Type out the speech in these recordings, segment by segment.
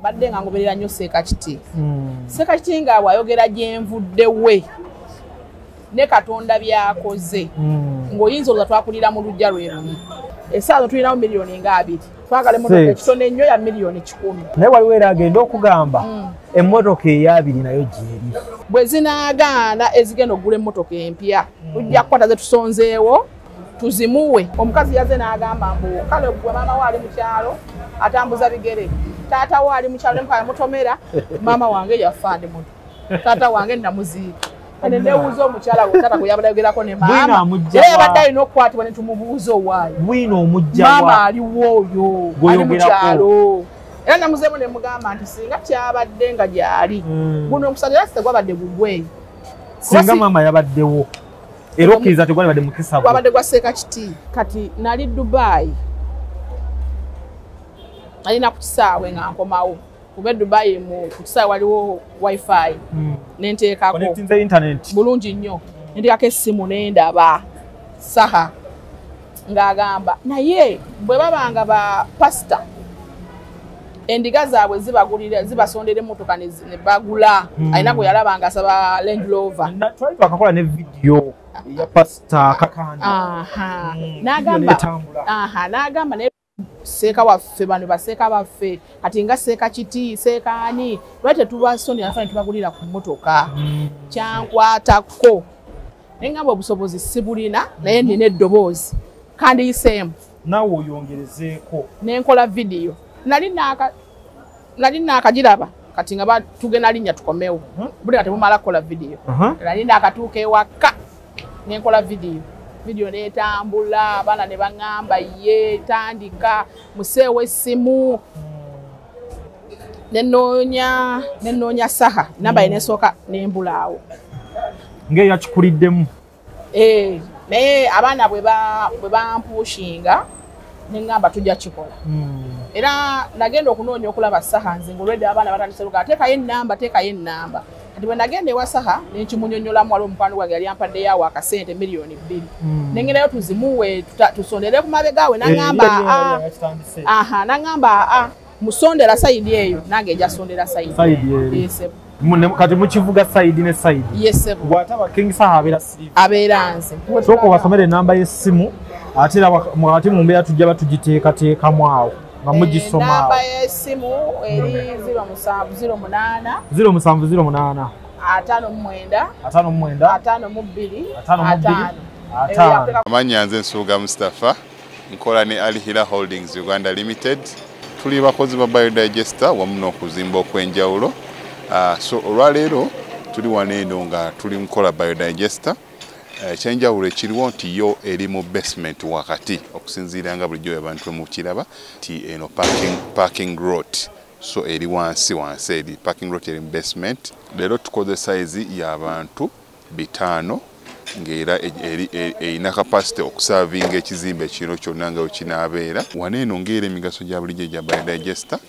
Mbadde nga ngoberera nnyo Seeka Kiti. Seeka Kiti nga bw'ayogera gye nvudde we ne Katonda by'akoze, ng'oyinza olowooza twakulira mu luggya lwe lumu. Essaawa tulinawo miliyoni nga 20. Twagala emmotoka ekitono ennyo ya miliyoni 100. Naye waliwo era agenda okugamba emmotoka eyabiri nayo gyeri. Bwe zinaagaana ezigenda okugula emmotoka empya, tujja kukwata ze tusonzeewo tuzimuwe. Omukazi yaze n'agamba mbu kale gwe maama we ali mu kyalo atambuza bigere, taata we ali mu kyalo nemukaa mutomera, maama wange yafa ndi muto, taata wange namuziika. Kale neewuuza omukyala we taata gwe yabadde ayogerako ne Bwino maama amujja era wa- yabadde alina okukwatibwa ne tumubuuza owaayo. Bwino omujja Maama wa aliwo oyo ali mu Gw'oyogerako. kyalo. Era namuzeemu ne mugamba nti singa kyabadde nga gyali, guno omusajja era tegwabadde gugwe. Singa maama yabaddewo era okkiriza tegwalibadde mukisa gwe. Gwabadde gwa Seeka Kiti. Kati nali Dubai, nalina ku kisaawe nga nkomawo kuba e Dubai mu ku kisaawe waliwo WiFi, nenteekako Connecting the internet. Bulungi nnyo, nenteekako essimu nendaba Saha ng'agamba naye bwe babanga ba pasita endiga zaabwe zibagulira, zibasondera emmotoka ne bagula. Alina gwe yalaba nga asaba Range Rover. Twali twakakola ne vidiyo eya Pasita Kakanda. N'agamba Video n'etambula. Aha, n'agamba naye seeka waffe, bano baseeka baffe kati nga Seeka Kiti, seeka ani, lwaki tetubasondera nafe ne tubagulira ku mmotoka? Kyankwatako naye ngamba obusobozi sibulina, naye nina eddoboozi kandiyiseemu. Naawe oyongerezeeko. Nenkola vidiyo, nali naakagiraba kati nga tugenda linnya tukomewo buli nga temumala kukola vidiyo. Nali naakatuuka ewaka nenkola vidiyo, vidiyo netambula, abaana ne baŋŋamba ye tandika museewo essimu. Nenoonya Saha, namba ye nesooka nembulaawo. Ng'eyakikuliddemu. Eh, naye abaana bwe bampushinga neŋŋamba tujja kikola. Era nagenda okunoonya okulaba Saha nze ngaolwedde abaana batandise luga teekayo ennamba, teekayo ennamba. Kati bwe nagenda ewa Saha nenkimunyonyolamu, waliwo omukwano gwange yali ampaddeyo awo akasente miliyoni 2, nengendayo tuzimuwe tusondere ku mabega we. Naŋŋamba "Ah, aha," naŋŋamba aa musondera side eyo, nange nja sondera side. Side eri. Yes, sebo. Kati mukivuga side ne side. Yes, sebo. Bw'ataba King Saha abeera Silver. Abeera nze. Sooka obasomere enamba y'essimu, ate era ate mu mbeera tujja batugiteekateekamu awo nga mugisoma awo. Enamba y'essimu eri 0708 0708 59 59 52 52 5. 5. Amannya nze Nsubuga Mustapha, nkola ne Al Hila Holdings Uganda Limited. Tuli bakozi ba biodigester wamu n'okuzimba okw'enjawulo. So olwaleero tuli wano eno nga tuli mukola biodigester. Ekyenjawulo ekiriwo nti yo eri mu basement wakati, okusinziira nga bulijjo abantu mukiraba nti eno parking lot, so eri wansi wansi, eri parking lot eri mu basement. Leero tukoze size y'abantu 500 ng'era erina capacity okuservinga ekizimbe kino kyonna nga wekinaabeera. Wano eno ng'era emigaso gya bulijjo egya biodigester,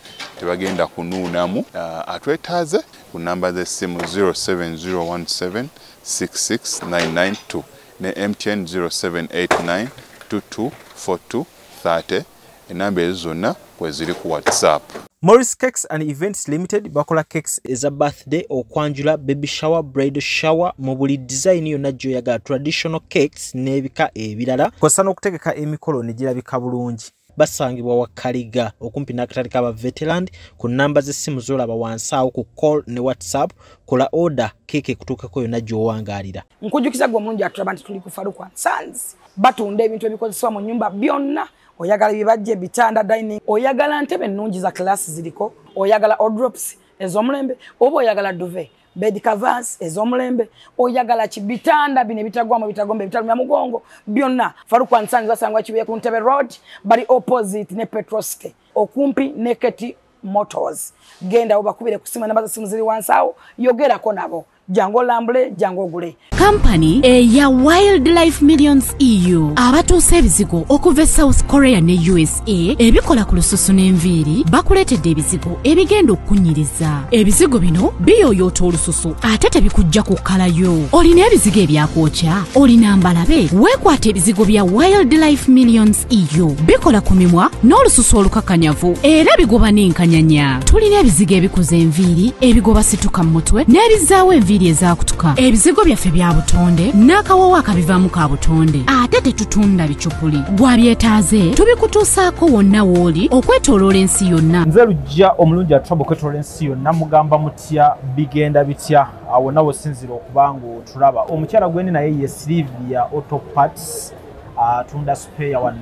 tebagenda kunuunamu. Atwetaaze ku namba z'essimu 07017 66992 ne MTN 0789 224230. Enamba ezo zonna kweziri ku WhatsApp. Morris Cakes and Events Limited bakola cakes eza birthday, okwanjula, baby shower, bridal shower mu buli design yonna gy'oyagala, traditional cakes n'ebika ebirala, kw'ossa n'okutegeka emikolo ne girabika bulungi. Basangibwa Wakaliga okumpi n'akatale k'aba Veteran ku nnamba z'essimu z'olaba wansi awo ku call ne WhatsApp. Kola order, keeke ekutuukako yonna gy'owangaalira. Nkujukiza gwe omulungi atulaba nti tuli ku Faruku Sons, batunda ebintu ebikozesebwa mu nyumba byonna. Oyagala bibajje, bitanda, dining, oyagala ntebe ennungi za class ziriko, oyagala wardrobes ez'omulembe, oba oyagala duvet, bed covers ez'omulembe, oyagala ki, bitanda bino ebitagwamu, ebitagomba, ebitalumya mugongo, byonna Faruku Sons. Basangwa Kibuye ku Ntebe Road, bali opposite ne Petrosite, okumpi ne Keti Motors. Genda obakubire ku simu, enamba z'essimu ziri wansi awo, yogerako nabo. Jangu olambule, jangu ogule. Kampani eya Wildlife Millions EU abatuusa ebizigo okuva e South Korea ne USA ebikola ku lususu n'enviiri bakuleetedde ebizigo ebigenda okukunyiriza. Ebizigo bino biyooyoota olususu ate tebikujja kukkalayo. Olina ebizigo ebyakwokya, olina mbalabe, weekwata ebizigo bya Wildlife Millions EU bikola ku mimwa n'olususu olukakanyavu era bigoba n'enkanyanya. Tulina ebizigo ebikuza enviiri, ebigoba situka mu mutwe n'ebizaawo enviiri ezaakutuka. Ebizigo byaffe bya butonde n'akawoowo akabivaamu ka butonde ate tetutunda bicupuli. Gwabyetaaze tubikutuusaako wonna w'oli okwetooloola ensi yonna. Nze Lujja omulungi atwaba okwetooloola ensi yonna, mugamba mutya, bigenda bitya awo nawe osinzira okuba ng'otulaba. Omukyala gwendi naye ye Sylvia Auto Parts, atunda spare wano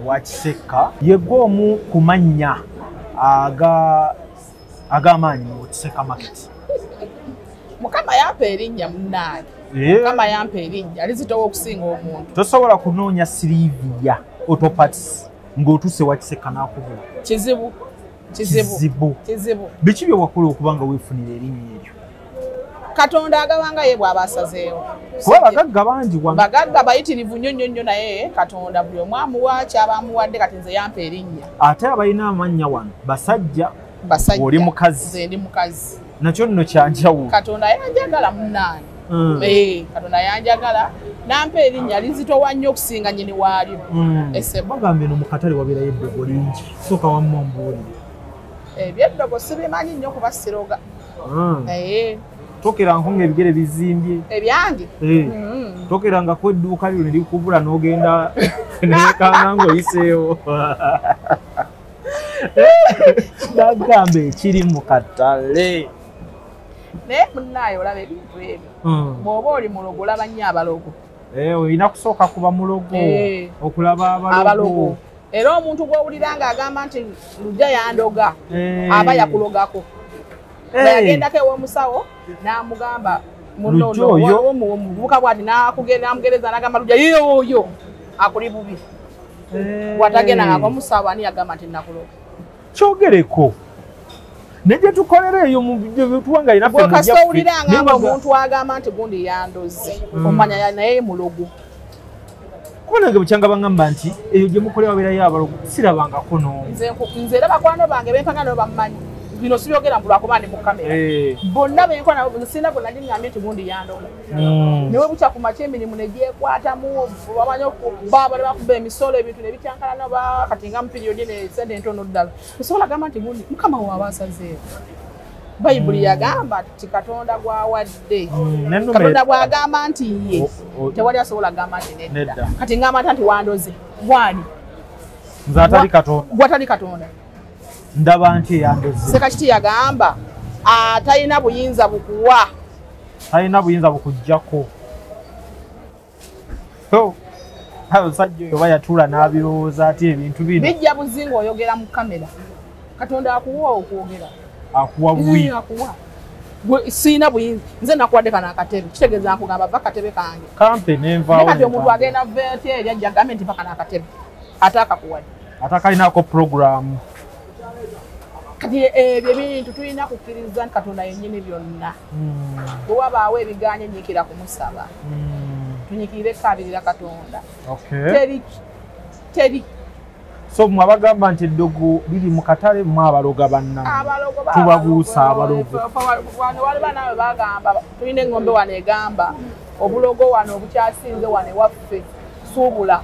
ewa Kisekka. Yegwe omu ku mannya ag'amaanyi mu Kisekka Market. Mukama yampa erinnya munnange. Mukama yampa erinnya lizitowa okusinga omuntu. Tosobola kunoonya Sylvia Auto Parts ng'otuuse wa Kisekka n'akubula. Kizibu. Kizibu. Kizibu. Biki bye wakola okuba nga weefunira erinnya eryo? Katonda agabanga ye bw'aba asazeewo. Kuba bagagga bangi wano. Bagagga bayitirivu nnyo nnyo nnyo, naye Katonda buli omu amuwa ky'aba amuwadde, kati nze yampa erinnya. Ate abalina amannya wano basajja. Basajja. Oli mukazi. Nze ndi mukazi. Nakyo nno kyanjawulo. Katonda yanjagala munnange. Katonda yanjagala nampa erinnya lizitowa nnyo okusinga nnyini waalyo. Bagambye no mu katale wabeerayo eddogo lingi. Sooka wamma ombuulire. Ebyeddogo sibimanyi nnyo kuba siroga. Tokerangako ng'ebigere bizimbye. Ebyange? Tokerangako edduuka lyo ne likubula n'ogenda neekanga ng'oyiseewo. Bagamba ekiri mu katale. Naye munnaye olaba ebintu ebyo. Bw'oba oli mulogo olaba nnyo abalogo. Olina kusooka kuba mulogo okulaba abalogo. Era omuntu gw'owulira ng'agamba nti Lujja yandoga aba yakulogako. Yagendako ew'omusawo n'amugamba munno omuvubuka bw'ati n'amugereza n'agamba Lujja ye oyo akuli bubi. Bw'atagendangako omusawo ani yagamba nti nakuloga. Kyogereko. Ne gye tukolera eyo tuwanga alina ffe mujja owulira nga omuntu agamba nti gundi yandoze omanya naye mulogo. Kuba nange bukyanga bangamba nti eyo gye mukolera wabeerayo abalogo sirabangako n'omu. Nze era bakwano bange bempanga nabo bammanyi. Bino sibyogera mbu lwakuba ndi mu kamera. Bonna benkola nabo sirina gwe nali ŋŋambye nti gundi yandoga. Naye bukya ku makya emirimu ne gyekwatamu bamanyi okuba bali bakuba emisolo ebintu ne bityankalana kati nga mu piriyodi ne sente entono ddala. Osobola gamba nti gundi Mukama waaba asazeewo. Bayibuli yagamba nti Katonda gw'awadde. Katonda bw'agamba nti ye tewali asobola gamba nti nedda. Kati ŋŋamba nti wandoze gwani? Nze atali Katonda. Gw'atali Katonda. Ndaba nti eyandoze. Ssekakiti yagamba atalina buyinza bukuwa. Talina buyinza bukuggyako. Omusajja oyo oba yatuula n'abirowooza ati ebintu bino. Bijja buzinga oyogera mu kamera. Katonda akuwa okwogera. Akuwa buwi. Akuwa. Sirina buyinza. Nze nakuwadde kano akatebe. Kitegeeza nkugamba va katebe kange. Kampe nenvaawo. Naye kati omuntu agenda ava eri ajja agambe nti va kano akatebe. Ate akakuwadde. Ate akalinaako puroguraamu. Kati ebyo ebintu tulina kukkiriza nti Katonda yennyini byonna. Bwe wabaawo ebigaanye nyiikira kumusaba. Tunyiikirire kukaabirira Katonda. Teri. So mmwe abagamba nti eddogo liri mu katale mmwe abaloga bannammwe. Tubabuusa abalogo. Wano waliwo naawe bagamba tulina eng'ombe wano egamba obulogo wano obukyasinze wano ewaffe suubula.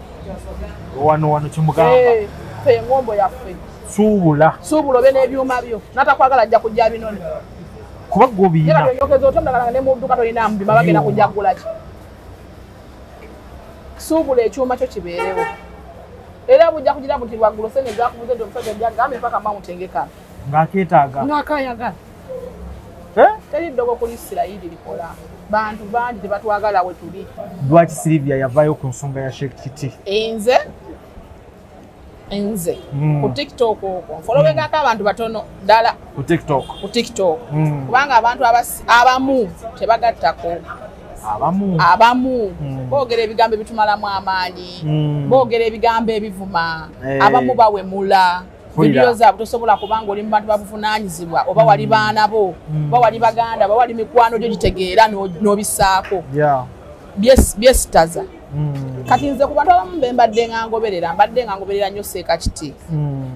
Wano kimugamba. Ffe eng'ombe yaffe. Suubula. Suubula obe n'ebyuma byo. N'atakwagala ajja kujja binone. Kuba gwe obiyina. Naye kati oyokeza otya omulala ne mu dduuka tolinaamu byuma bagenda kujja kugula ki? Suubula ekyuma kyo kibeerewo. Era bujja kugira buti waggulu sente zakubuze nti omusajja ajja agambe mpaka Mount kano. Ng'akeetaaga. Ng'akayagala. Teri ddogo ku Isirayiri likola. Bantu bangi tebatwagala we tuli. Lwaki Sylvia yavaayo ku nsonga ya Sheikh Kiti? Nze ku TikTok okwo nfolowengako abantu batono ddala ku TikTok. Ku TikTok. Kubanga abantu abamu tebagattako. Abamu boogera ebigambo ebitumalamu amaanyi, boogera ebigambo ebivuma, abamu bawemula. Vidiyo zaabwe tosobola kubanga oli mu bantu babuvunaanyizibwa oba wali baana bo oba wali baganda oba wali mikwano gyo gitegeera n'obisaako byesitaza. Kati nze ku bantu abamu be mbadde nga ngoberera nnyo Seeka Kiti.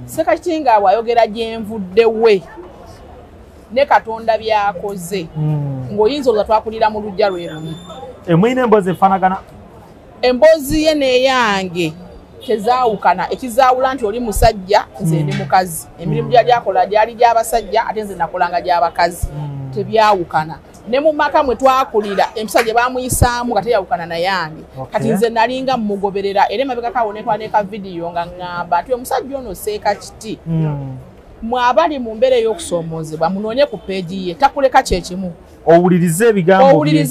Seeka Kiti nga bw'ayogera gye nvudde we ne Katonda by'akoze ng'oyinza olowooza twakulira mu luggya lwe lumu. Emwine emboozi efaanagana. Emboozi ye n'eyange tezaawukana, ekizaawula nti oli musajja nze ndi mukazi. Emirimu gyali akola gyali gy'abasajja ate nze nakolanga gy'abakazi. Tebyawukana. Ne mu maka mwe twakulira empisa gye baamuyisaamu nga teyawukana na yange. Kati nze nalinga mmugoberera era emabegako awo ne ka vidiyo nga ŋŋamba nti omusajja ono Seeka Kiti mwe abali mu mbeera ey'okusoomoozebwa munoonye ku peegi ye, takuleka kye kimu. Owulirize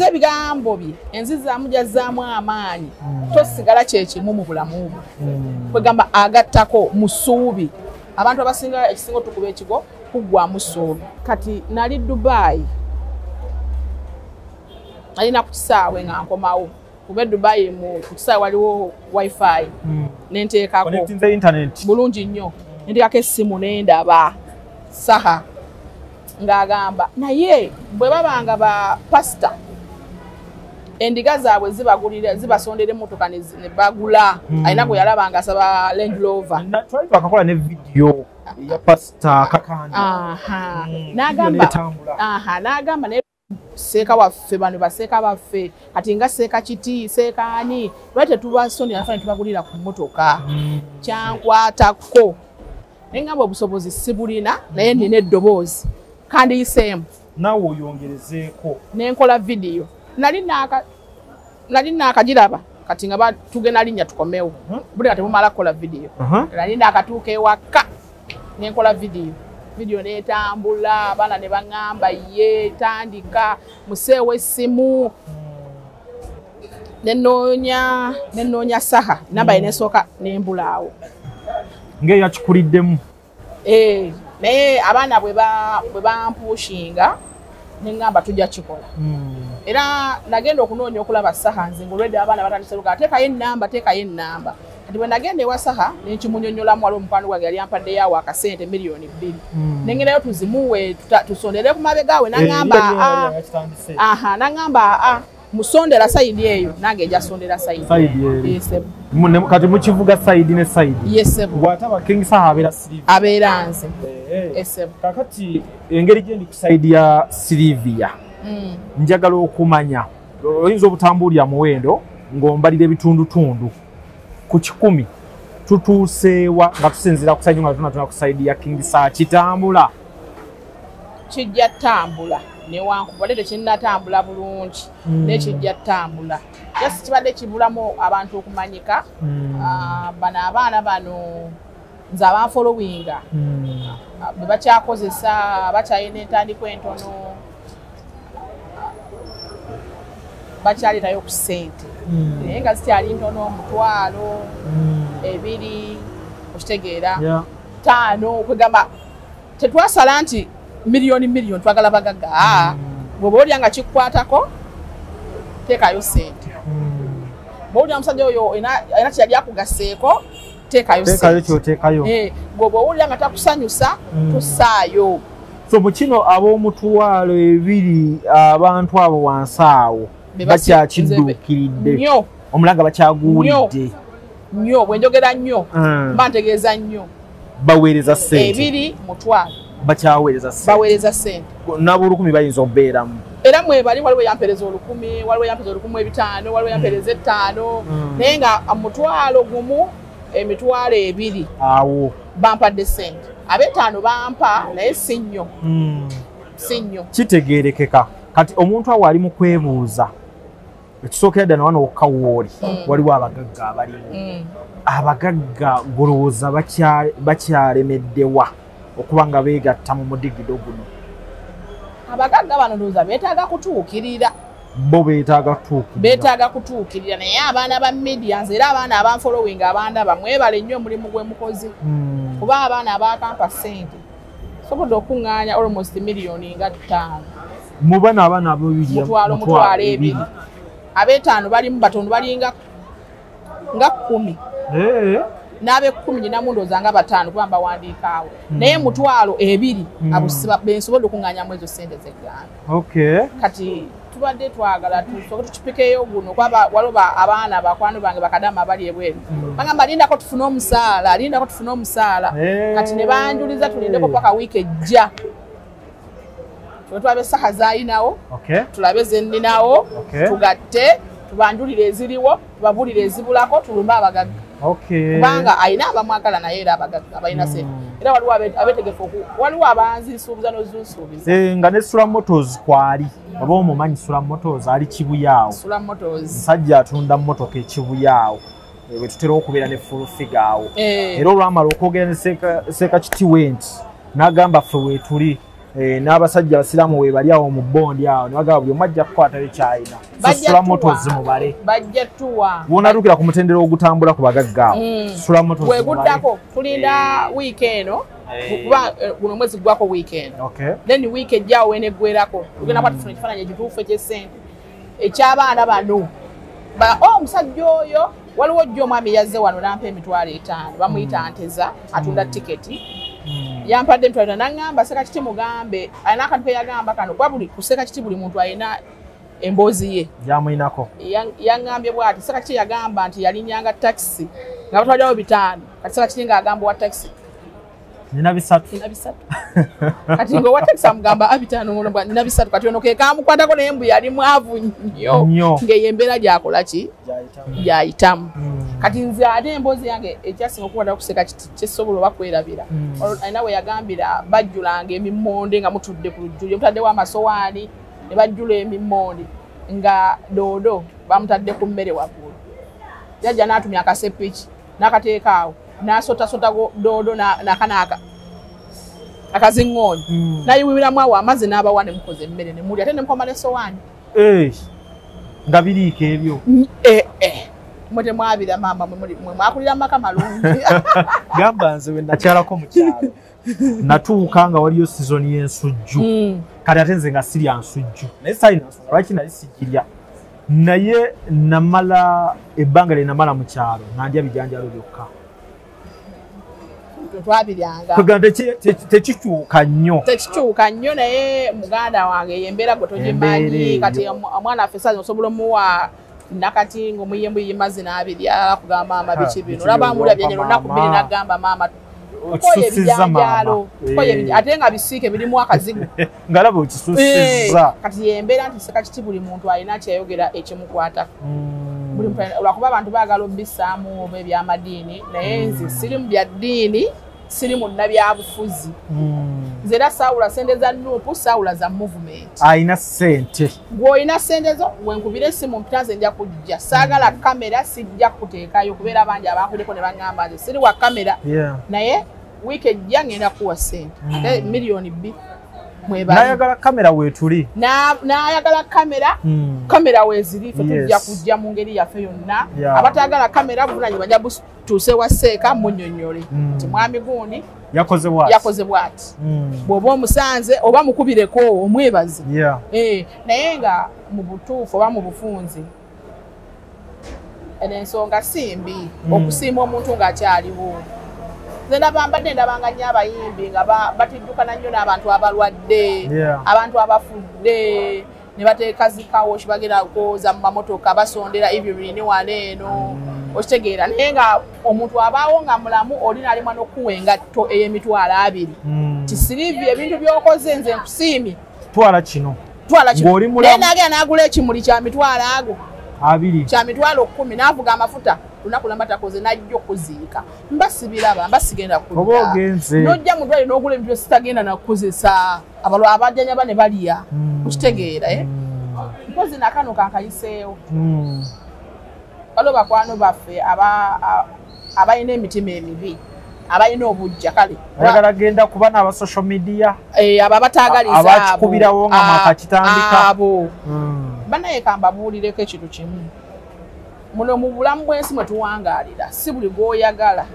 ebigambo bye, enzizaamu gy'azzaamu amaanyi, tosigala kye kimu mu bulamu bwe. Kwegamba agattako mu ssuubi. Abantu abasinga ekisinga otukuba ekigo kuggwamu ssuubi. Kati nali Dubai, nalina ku kisaawe nga nkomawo, kuba e Dubai ku kisaawe waliwo wifi nenteekako bulungi nnyo, nenteekako essimu nendaba Saha ng'agamba naye bwe babanga ba pasita endiga zaabwe zibagulira zibasondera emmotoka ne bagula. Alina gwe yalaba nga asaba Range Rover. Twali twakakola ne vidiyo ya pasita Kakande. N'agamba naye Seeka waffe bano baseeka baffe kati nga Seeka Kiti Seeka ani lwaki tetubasondera naffe ne tubagulira ku mmotoka. Kyankwatako naye ngamba obusobozi sibulina naye nina eddoboozi kandiyiseemu naawe oyongerezeeko nenkola vidiyo. Nali naakagiraba kati nga tugenda linnya tukomewo buli nga temumala kukola vidiyo. Nali naakatuuka ewaka nenkola vidiyo neetambula, abaana ne baŋŋamba ye tandika museewo essimu. Nenoonya Saha namba ye nesooka nembulaawo ng'eyakikuliddemu. Naye abaana bwe bampushinga ne ŋŋamba tujja kikola. Era nagenda okunoonya okulaba Saha nze ng'olwedde abaana batandise luga teekayo ennamba. Kati bwe nagenda ewa Saha ne nkimunyonnyolamu, waliwo omukwano gwange yali ampaddeyo awo akasente 2 million. Ne ngendayo tuzimuwe tusondere ku mabega we, n'aŋŋamba musondera sayidi eyo nange ejja sondera sayidi eyo. Kati mukivuga sayidi ne sayidi. Bw'ataba King Saha abeera Silivia. Abeera nze. Kakati engeri gye ndi ku sayidi ya Silivia njagala okumanya oyinza obutambulira muwendo ng'ombalira ebitundutundu ku 100 tutuuseewa nga tusinziira ku sayidi nga tunatuna ku sayidi ya King Saha. Kitambula kijja ttambula newankubadde tekinnatambula bulungi naye kijja ttambula. Just kibadde kibulamu abantu okumanyika. Bano abaana bano nze abanfolowinga bwe bakyakozesa bakyalina entandikwa entono bakyaleetayo ku ssente naye nga zikyali ntono, 1000, 2000, okitegeera 5. Kwegamba tetwasala nti miliyoni twagala bagagga. Bw'oba olya nga kikukwatako teekayo ssente. Bw'olya omusajja oyo alina kye yali akugasseeko teekayo ssente. Bw'oba owulira nga takusanyusa tussaayo. So mu kino ab'omutwalo 2 abantu abo wansi awo bakyakidduukiridde, omulanga bakyaguwulidde nnyo. Bwe njogera nnyo mba ntegeeza nnyo. Baweereza ssente 2 mutwalo bakyaweereza ssente, baweereza ssente n'abolukumi bayinza okubeeramu. Era mwebali waliwo yampeereza 1000, waliwo yampeereza 1500, waliwo yampeereza 5 naye nga 1,000 20,000 awo bampadde ssente. Ab'etaano bampa naye si nnyo, si nnyo. Kitegeerekeka. Kati omuntu awo ali mu kwebuuza ekisookera ddala wano wokka wooli waliwo abagagga abalimu. Abagagga golowooza bakyalemeddewa okuba nga beegatta mu mudigido guno? Abagagga bano ndowooza beetaaga kutuukirira. Bo beetaaga kutuukirira. Beetaaga kutuukirira naye abaana ba media nze era abaana abanfollowinga abandaba mwebale nnyo omulimu gwe mukoze. Kuba abaana abaakampa ssente sobola okuŋŋaanya almost 5 million. Mu bano abaana ab'ebiri 2,000. Ab'etaano balimu batono balinga nga 10. N'ab'ekkumi ninamu ndowooza nga 5 kuba mbawandiikaawo. Naye 20,000 abo bensobodde okuŋŋaanyamu ezo ssente zeggamba. Kati tubadde twagala tusooke tukipikeyo guno kuba waliwo abaana bakwano bange bakadama abali ebweru. Bagamba lindako tufune omusaala, lindako tufune omusaala. Kati ne banjuliza tulindeko paka wiiki ejja. Tulabe Saha z'alinawo, tulabe ze nninawo, tugatte, tubanjulire eziriwo, tubabuulire ezibulako, tulumbe abagagga. Kubanga alina abamwagala naye era abagagga abalina ssente. Era waliwo abeetegefu, waliwo abanzisuubiza n'ozunsuubiza. Nga ne Sula Motors kwali, oba omumanyi Sula Motors ali Kibuyaawo. Sula Motors. Musajja atunda mmotoka e Kibuyaawo. We tutera okubeera ne full figure awo. Era olwamala okwogera ne Ssekakitiwe nti n'agamba ffe weetuli. N'abasajja abasiraamu we bali awo mu bbondi awo ne bagamba buli omu ajja kukwatayo ky'alina. Sula Motors mubale. Bajja tuwa. W'onaatuukira ku mutendera ogutambula ku bagagga awo. Sula Motors mubale. Weguddako tulinda wiiki eno kuba guno omwezi gwako wiiki eno. Then wiiki ejja weneggwerako. Tugenda kuba tufuna ekifaananyi ekituufu eky'essente eky'abaana bano. Omusajja oyo waliwo jjo omwami yazze wano n'ampa 5,000 bamuyita Nteza atunda tiketi. Yampadde 5,000 n'aŋŋamba Ssekakiti mugambe alina akantu ke yagamba kano kuba buli ku Ssekakiti buli muntu alina emboozi ye. Yamuyinako. Yaŋŋambye bw'ati Ssekakiti yagamba nti yalinnyanga takisi nga batwalirawo 5 kati Ssekakiti ng'agamba owa takisi nina 3. Nina 3. Kati ng'owa takisi amugamba 5 nina 3 kati ono ke kamukwatako naye mbu yali mwavu nnyo ng'eyo embeera gy'akola ki gy'ayitamu. Kati nze ate emboozi yange ekyasinga okukwata ku Ssekakiti kyesobola oba kwerabira. Alina we yagambira bajjulanga emimmonde nga mutudde ku lujjuliro mutaddewo amasowaani ne bajjula emimmonde nga doodo bamutadde ku mmere waggulu. Yajja n'atumya akasepiki n'akateeka awo n'asotasota doodo n'akanaaka akaziŋŋoonyi n'ayiwibiramu awo amazzi n'abawa ne mukoza emmere ne mulya ate ne mukoma n'essowaani. Nga biriiko ebyo. Mwe temwabira maama mwe mwakulira mu maka malungi. Gamba nze we nakyalako mu kyalo natuuka nga waliyo sizoni y'ensujju. Kati ate nze nga sirya nsujju naye saalina nsonga lwaki nali sigirya, naye namala ebbanga lye namala mu kyalo nga ndya bijanjaalo byokka. Twabiryanga. Tekikyuka nnyo. Tekikyuka nnyo naye muganda wange eyo embeera gwe togimanyi. Kati omwana waffe saazi osobola omuwa nakati ng'omuyembuyi mazzi n'abirya akugamba maama biki bino. Olaba amulabye lunaku 2 n'agamba maama okisussizza maama. Ate nga bisiike birimu akazigo. Ng'alaba okisussizza. Kati embeera nti Ssekakiti buli muntu alina kyeyogera ekimukwatako. Lwakuba abantu baagala obbissaamu oba ebyamadiini naye nze siri mu bya ddiini, siri mu nnabyabufuzi. Nze era saawula ssente za NUP, saawula za movement. Alina ssente. Gw'olina ssente zo wenkubira essimu mpita nze nja kujja. Saagala kamera sijja kuteekayo kubeera bangi abankuddeko ne baŋŋamba nze siri wa kamera. Naye wiiki ejja ngenda kuwa ssente. Ate 2 million mwebali. N'ayagala kamera weetuli. N'ayagala kamera, kamera weeziri ffe tujja kujja mu ngeri yaffe yonna. Abataagala kamera buvunaanyizibwa bajja butuuse wa Sseeka munnyonnyole. Nti mwami gundi yakoze bw'ati. Bw'oba omusanze oba mukubireko omwebaze. Naye nga mu butuufu oba mu bufunze eno ensonga si mbi okusiima omuntu ng'akyaliwo. Nze ndaba mbadde ndabanga nnyo abayimbi nga batijjukana nnyo n'abantu abalwadde, abantu abafudde ne bateeka zikawo kibagenda kwoza mu mamotoka basondera ebirini wano eno okitegeera. Naye nga omuntu abaawo nga mulamu oli n'alemwa n'okuwa engatto ey'emitwalo 20. Kisiriivi ebintu by'okoze nze nkusiimye. Twala kino. Twala kino. Naye n'agenda n'agula ekimuli kya mitwalo ago. 20. Kya mitwalo 10 n'avuga amafuta. Lunaku lamba takoze n'ajja okuziika. Mba sibiraba, mba sigenda kudda. Oba ogenze. N'ojja mu ddwaliro n'ogula ebintu sitagenda na kukozesa. Abajjanjaba ne balya. Okitegeera, Mpozi na kano kankayiseewo. Waliwo bakwano baffe abalina emitima emibi, abalina obujja kale. Oyagala genda kuba n'aba social media. Abo abataagaliza abo. Abakikubirawo nga mwakakitandika. Abo. Bannaye ka mbabuulireko ekintu kimu. Muno mu bulamu bw'ensi mwe tuwangaalira si buli gw'oyagala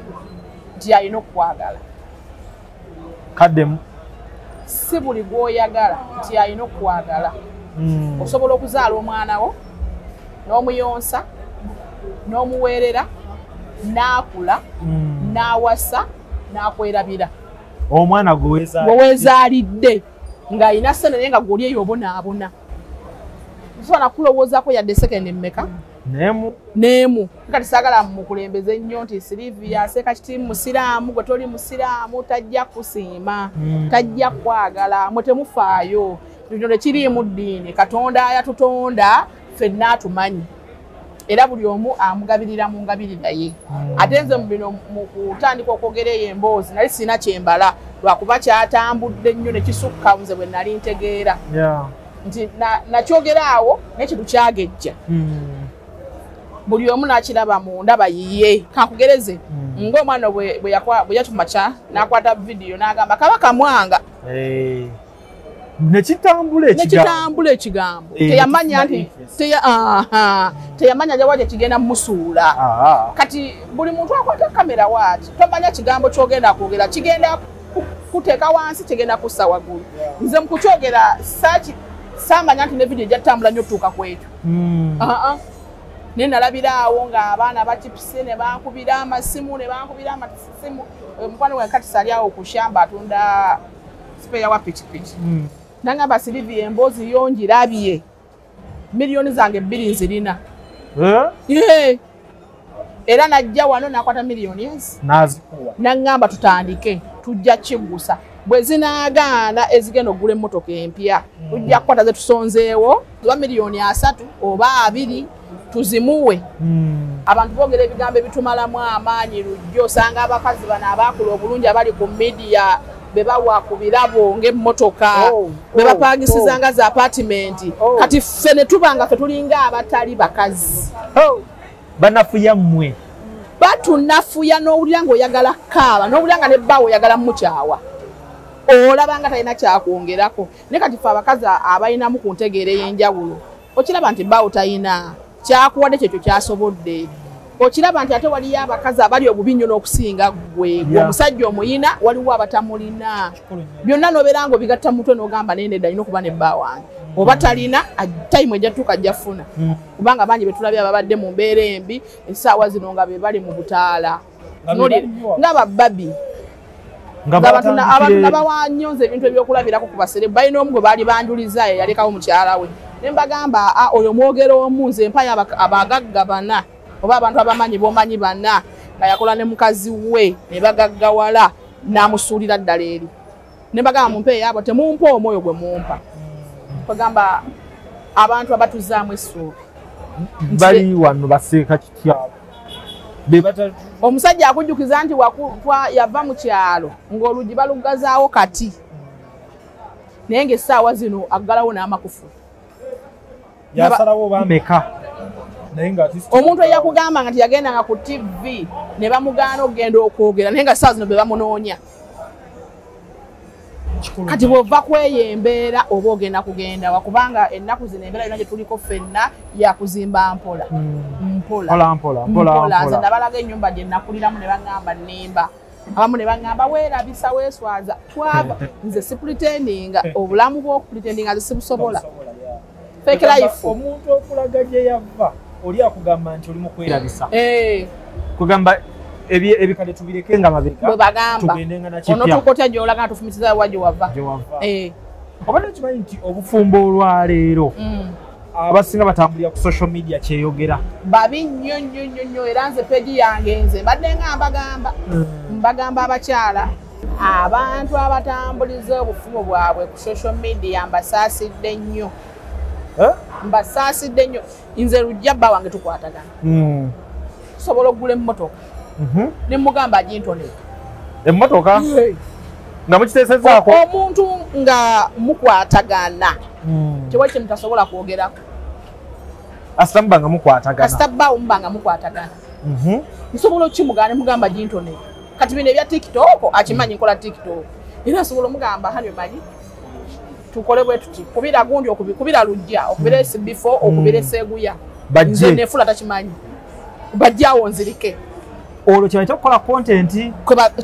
nti alina okukwagala. Kaddemu. Si buli gw'oyagala nti alina okukwagala. Osobola okuzaala omwana wo n'omuyonsa n'omuweerera n'akula N'awasa n'akwerabira. Omwana gwe weezaalidde ng'alina ssente naye nga gw'oli eyo obonaabona. Osobola kulowoozaako yadde sekendi mmeka? N'emu. Kati saagala mukulembeze nnyo nti Sylvia Ssekakiti musiraamu, gwe toli musiraamu, tajja kusiima, tajja kwagala, mwe temufaayo. Kino tekiriimu ddiini. Katonda yatutonda ffenna atumanyi. Era buli omu amugabirira mu ngabirira ye. Ate nze mu bino mu kutandika okwogera eyo emboozi nali sirina kyembala lwakuba kyatambudde nnyo ne kisukka nze bwe nali ntegeera. Nti nakyogera awo n'ekintu kyagejja. Buli omu n'akiraba mu ndaba yiye. Kankugereze ng'omwana bwe yatuma kya n'akwata vidiyo n'agamba Kabaka Mwanga. Nekitambula ekigambo. Teyamanya nti teyamanya jawaje kigenda musuula. Kati buli muntu akwata kamera waati tomanya kigambo kyogenda kwogera kigenda kuteeka wansi kigenda kussa waggulu. Nze mu kukyogera saamanya nti ne vidiyo ejja nnyo tuuka ku ekyo. Naye nalabiraawo ng'abaana bakipise ne bankubira amasimu Omukwano gwange kati sali awo ku shamba atunda spare wa pikipiki. Nangamba Sylvia emboozi yo ngirabye. Miliyoni zange 2 nzirina. Era najja wano nakwata miliyoni ezi. Nazikuwa. Nangamba tutandike tujja kigusa. Bwe zinaagaana ezigenda okugula emmotoka empya. Tujja kukwata ze tusonzeewo oba miliyoni 3 oba 2 tuzimuwe. Abantu boogera ebigambo ebitumalamu amaanyi lujjo osanga abakazi bano abaakula obulungi abali ku media be bawa ku birabo ng'emmotoka be bapangisizanga za apartment. Kati ffe ne tuba nga ffe tulinga abatali bakazi. Banafuya mmwe. Batunafuya n'owulira ng'oyagala kaaba n'owulira nga ne bbaawo oyagala mukyawa. Olaba nga talina kyakwongerako. Naye kati ffe abakazi abalinamu ku ntegeera ey'enjawulo okiraba nti bbaawo talina kyakuwadde kyekyo kyasobodde. Okiraba nti ate waliyo abakazi abali obubi nnyo n'okusinga ggwe. Omusajja omuyina waliwo abatamulina. Byonna n'obeera ng'obigatta mu mutwe n'ogamba naye nedda alina okuba ne bba wange. Oba talina tayimu ejja tuuka ajja ffuna. Kubanga bangi be tulabye ababadde mu mbeera embi essaawa zino nga be bali mu butaala. Nga babbabi. Abantu nabawa nnyo nze ebintu ebyokulabirako ku baserebu. Balina omu gwe baali banjuliza yalekawo mukyala we. Ne mbagamba oyo mwogero omu nze mpayo abagagga bana oba abantu abamanyi b'omanyi bana nga yakola ne mukazi we ne bagaggawala n'amusuulira ddala eri. Ne mbagamba mumpe yaabo temumpa omwoyo gwe mumpa. Bagamba abantu abatuzaamu essuubi. Bali wano baseeka kitya. Omusajja akujjukiza nti yava mu kyalo ng'oluggi balugazaawo kati. Naye ng'essaawa zino aggalawo n'amakufu. Yasalawo bameka. Omuntu eyakugamba nti yagendanga ku TV ne bamugaana okugenda okwogera naye nga ssaawa zino be bamunoonya. Kati bw'ova ku eyo embeera oba ogenda kugenda wa kubanga ennaku zino embeera yonna gye tuliko ffenna yakuzimba mpola. Mpola. Nze nabalaga ennyumba gye nakuliramu ne baŋŋamba nnimba. Abamu ne baŋŋamba weerabisa weeswaza. Twava nze sipretendinga obulamu bw'okupretendinga nze sibusobola. Fake life. Omuntu okulaga gye yava oli akugamba nti oli mu kwerabisa. Kugamba ebikadde tubireke nga mabega. Bwe bagamba. Onotuuka otya gy'olaga tufumitiza wa gye wava. Obadde okimanyi nti obufumbo olwaleero abasinga batambulira ku social media kyeyogera. Babi nnyo nnyo nnyo nnyo era nze peegi yange nze mbadde nga mbagamba abakyala abantu abatambuliza obufumbo bwabwe ku social media mbasaasidde nnyo. Mbasaasidde nnyo. Nze Lujja bba wange tukwatagana. Tusobola okugula emmotoka. Ne mugamba agintonere. Emmotoka? Nga mukiteesezaako? Omuntu nga mukwatagana. Tewali kye mutasobola kwogerako. Kasita muba nga mukwatagana. Kasita bbaawo muba nga mukwatagana. Nsobola okukimugamba ne mugamba agintonere. Kati bino ebya TikTok akimanyi nkola TikTok. Era nsobola omugamba hani omanyi tukole bwe tuti kubira gundi okubira Lujja okubira SB4 okubira Seguya. Nze nefula takimanyi. Bajjawo nzirike. Olwo kyebayita okukola content.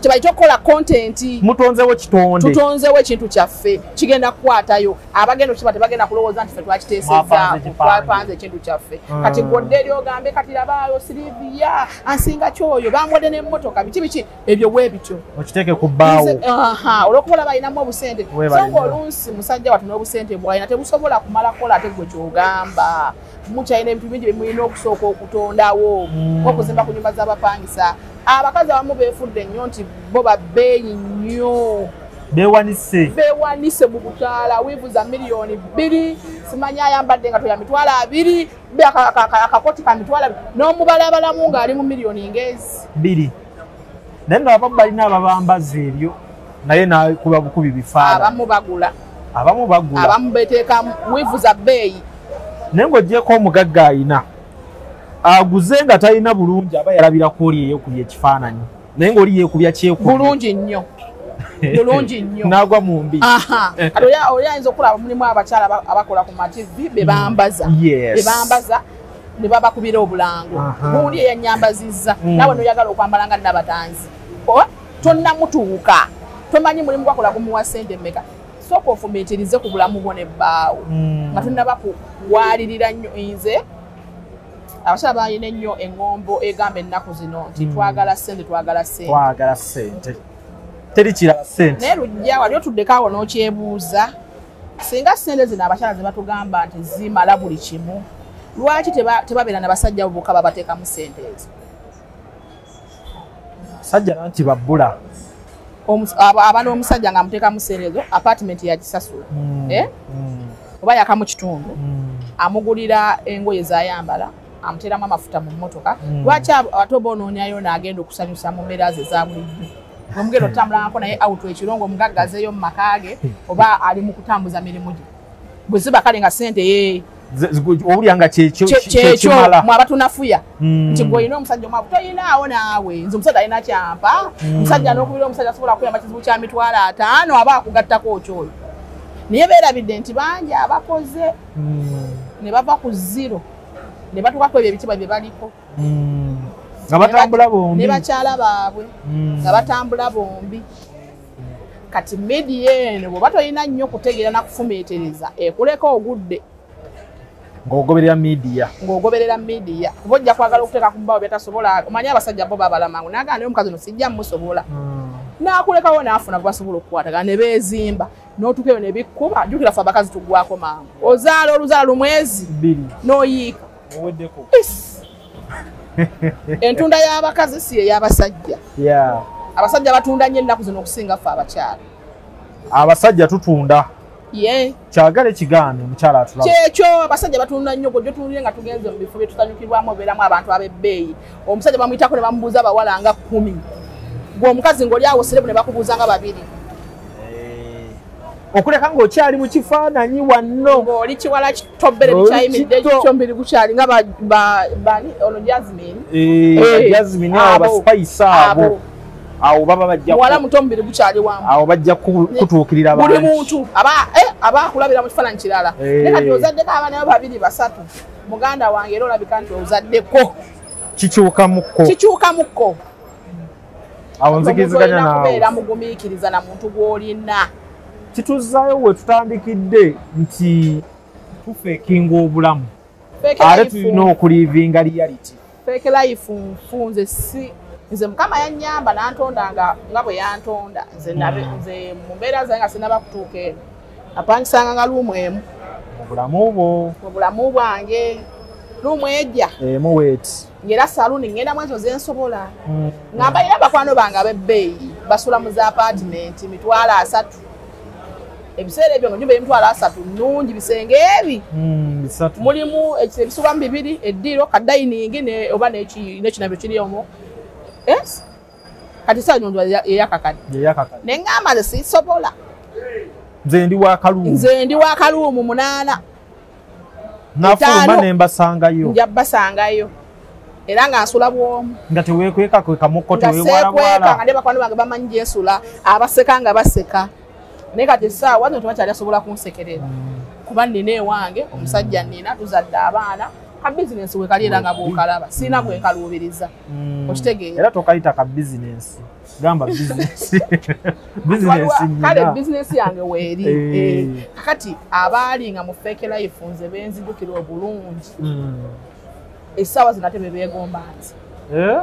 Kyebayita okukola content. Mutonzewo kitonde. Tutonzewo ekintu kyaffe kigenda kukwatayo. Abagenda okukiba tebagenda kulowooza nti ffe twakiteesezzaako, twapanze ekintu kyaffe. Kati godde eri ogambe kati labaayo Silivia ansinga kyoyo bamuwadde n'emmotoka biki biki ebyo bwe bityo. Okiteeke ku bbaawo. Olw'okuba olaba alinamu obusente. So ng'oluusi musajja wattu n'obusente bw'alina tebusobola kumala kukola ate gwe ky'ogamba. Mukyalina ebintu bingi bye mulina okusooka okutondawo, okuzimba ku nyumba z'abapangisa. Abakazi abamu beefudde nnyo nti bo babbeeyi nnyo. Beewanise mu butaala, wiivu za 2 million, simanyi ayambadde nga toya 20,000, akakoti ka 20,000, n'omubalabalamu ng'ali mu 2 million ng'ezi. 2. Naye nno abamu balina ababambaza ebyo, naye n'akuba bukubi bifaananyi. Abamu bagula. Abamu beeteekamu wiivu za bbeeyi. Naye ng'oggyeko omugagga ayina aguze nga talina bulungi aba yalabirako oli eyeekubya ekifaananyi, naye ng'oli yeekubya kyekubye. Bulungi nnyo. Bulungi nnyo. N'agwa mu mbi. Kati oli ayinza okulaba mulimu abakyala abakola ku ma-TV be bambaza. Be bambaza ne babakubira obulango. Gundi eyannyambazizza naawe n'oyagala okwambala nga Nabatanzi. Tonnamutuuka. Tomanyi mulimu gwakola gumuwa ssente mmeka. Sooka ofumiitirize ku bulamu bwo n'ebbaawo. Nga tonnaba kuwalirira nnyo. Nze abakyala balina ennyo eŋŋombo egamba ennaku zino nti twagala ssente, twagala ssente. Twagala ssente. Teri kirala ssente. Naye Lujja wali otuddeko awo n'okyebuuza singa ssente zino abakyala ze batugamba nti zimala buli kimu, lwaki tebabeera na basajja bo bokka babateekamu ssente ezo? Basajja nti babbula. Aba n'omusajja ng'amuteekamu ssente ezo, apartment yagisasula. Oba yakamu kitundu, amugulira engoye z'ayambala, amuteeramu amafuta mu mmotoka. Lwaki ate oba onoonyayo n'agenda okusanyusa mu mbeera ze eza bulijjo? Omugenda otambulangako naye out ekiro ng'omugagga azeeyo mu maka ge oba ali mu kutambuza mirimu gye. Bwe ziba kale nga ssente ye owulira nga kyekyo mwe abatunafuya nti gwe olina omusajja omwavu toyinaawo naawe. Nze omusajja alina kyampa, omusajja n'okubira omusajja asobola kuyamba kizibu kya 50,000 aba akugattako kyoyo. Naye beerabidde nti bangi abakoze ne bava ku zero ne batuuka ku ebyo ebitiibwa bye baliko. Nga batambula bombi. Ne bakyala baabwe nga batambula bombi. Kati media eno bw'oba tolina nnyo kutegeera na kufumiitiriza ekuleka ogudde. Ng'ogoberera media. Ng'ogoberera media. Kuba ojja kwagala okuteeka ku mbaawo by'atasobola. Omanyi abasajja bo babala mangu. N'agamba naye omukazi ono sijja mmusobola. N'akulekawo n'afuna gwe basobola okukwatagana ne beezimba. N'otuuka eyo ne bikkuba. Jjukira ffe abakazi tuggwako mangu. Ozaala oluzaala lumwezi. 2. N'oyiika. Oweddeko. Entunda y'abakazi si ey'abasajja. Abasajja batunda nnyo ennaku zino okusinga ffe abakyala. Abasajja tutunda. Kyagale kigaane omukyala atulaba. Kyekyo abasajja batunda nnyo gwe tutunulire nga tugenze mu bifo bye tusanyukirwamu obeeramu abantu ab'ebbeeyi. Omusajja bamuyitako ne bamubuuza abawala nga 10. Gwe omukazi ng'oli awo serebu ne bakubuuza nga 2. Okuleka ng'okyali mu kifaananyi wanno. Ng'oli kiwala kitobere bikyayimiridde ekyombiri gukyali nga bani ono Jasmine. Jasmine abo ba Spice abo. Awo baba bajja muwala muto omubiri gukyali wamu. Awo bajja kutuukirira bangi. Buli muntu aba akulabira mu kifaananyi kirala. Naye kati ozaddeko abaana bo 2 3. Muganda wange era olabika nti ozaddeko. Kikyukamukko. Kikyukamukko. Awo nzikiriziganya naawe. Kubeera mugumiikiriza na muntu gw'olina. Kituzaayo we tutandikidde nti tufeekinga obulamu. Ate tulina okulivinga reality. Fake life nfunze si nze Mukama yannyamba n'antonda nga bwe yantonda. Nze mu mbeera zange nga sinnaba kutuuka eno. Apangisanga nga luumu emu. Mu bulamu bwo. Mu bulamu bwange. Luumu ejja. Emu weeti. Ng'era saluuni ngenda mu ezo ze nsobola. Nga mbalira bakwano bange ab'ebbeeyi basula mu za apartment 30,000. Ebiseera ebyo ng'ennyumba y'30,000 nnungi bisenge ebi. Mulimu ebisulwamu 2, eddiiro, ka dining oba n'ekinabyo kiri omwo. Yes. Kati saa nyondo eyakakadde. Ne ngamba nze sisobola. Nze ndi wa kaluumu. Nze ndi wa kaluumu 8. Nafuluma ne mbasangayo. Nja basangayo. Era nga nsula bw'omu. Nga teweekweka kwekamuko teweewalawala. Nga seekweka nga ne bakwano bange bamanyi gye nsula, abaseka nga baseka. Naye kati essaawa zino tebakyali asobola kunsekerera. Kuba nnina ewange, omusajja nnina, tuzadde abaana, Ka bizinensi we kali era nga bw'okalaba sirina gwe nkaluubiriza. Okitegeera? Era tokayita ka bizinensi, gamba bizinensi. Bizinensi kale nnyina. Bizinensi yange weeri. Kakati abaali nga mu fake life nze benzijukira obulungi, essaawa zino ate be beegomba nze. Eh?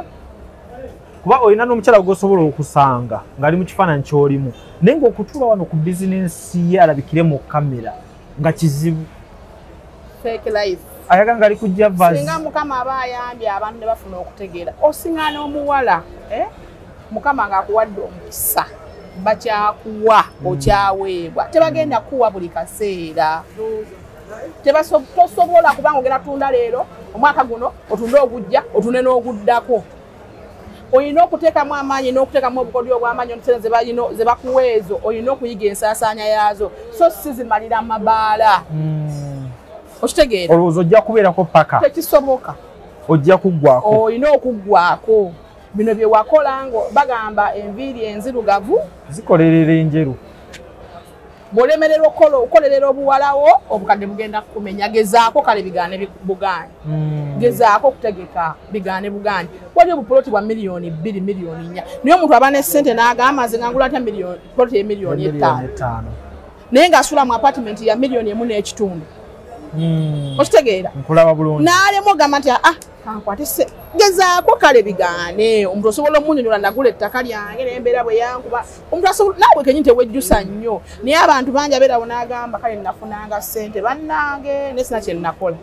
Kuba olina n'omukyala gw'osobola okusanga ng'ali mu kifaananyi ky'olimu, naye ng'okutuula wano ku bizinensi ye alabikire mu kamera nga kizibu. Fake life. Ayagala ng'ali ku Javas. Singa Mukama aba ayambye abantu ne bafuna okutegeera, osiŋŋaana omuwala, eh? Mukama ng'akuwadde omukisa, bakyakuwa, okyaweebwa, tebagenda kuwa buli kaseera. Tosobola kubanga ogenda tunda leero, omwaka guno otunde ogujja, otunde n'oguddako. Olina okuteekamu amaanyi n'okuteekamu obukodyo obw'amaanyi, sente ze bakuwa ezo olina okuyiga ensaasaanya yaazo, so si zimalira mabaala. Okitegeera? Olowooza ojja kubeerako paka? Tekisoboka. Ojja kuggwako. Olina okuggwako. Bino bye wakola ngo bagamba enviiri enzirugavu zikolerera enjeru. Bw'olemererwa okukolerera obuwalawo, obukadde bugenda kukumenya. Gezaako kale bigaane bugaane. Gezaako okutegeka bigaane bugaane. Waliwo obupoloti bwa 2 miliyoni, 4 miliyoni, naye omuntu aba ne ssente n'agamba nze nga ngula ntya poloti y'emiliyoni 5, 5? Naye ng'asula mu apartment ya 1.5 miliyoni. Okitegeera? Nkulaba bulungi. N'alema ogamba nti ah, kankwate se gezaako kale bigaane. Omuntu osobola omunyonyola, nagula ettaka lyange n'embeera bwe yankuba. Omuntu asobola naawe kenyini tewejjusa nnyo, naye abantu bangi abeerawo n'agamba kale nafunanga ssente bannange naye sina kye nakola.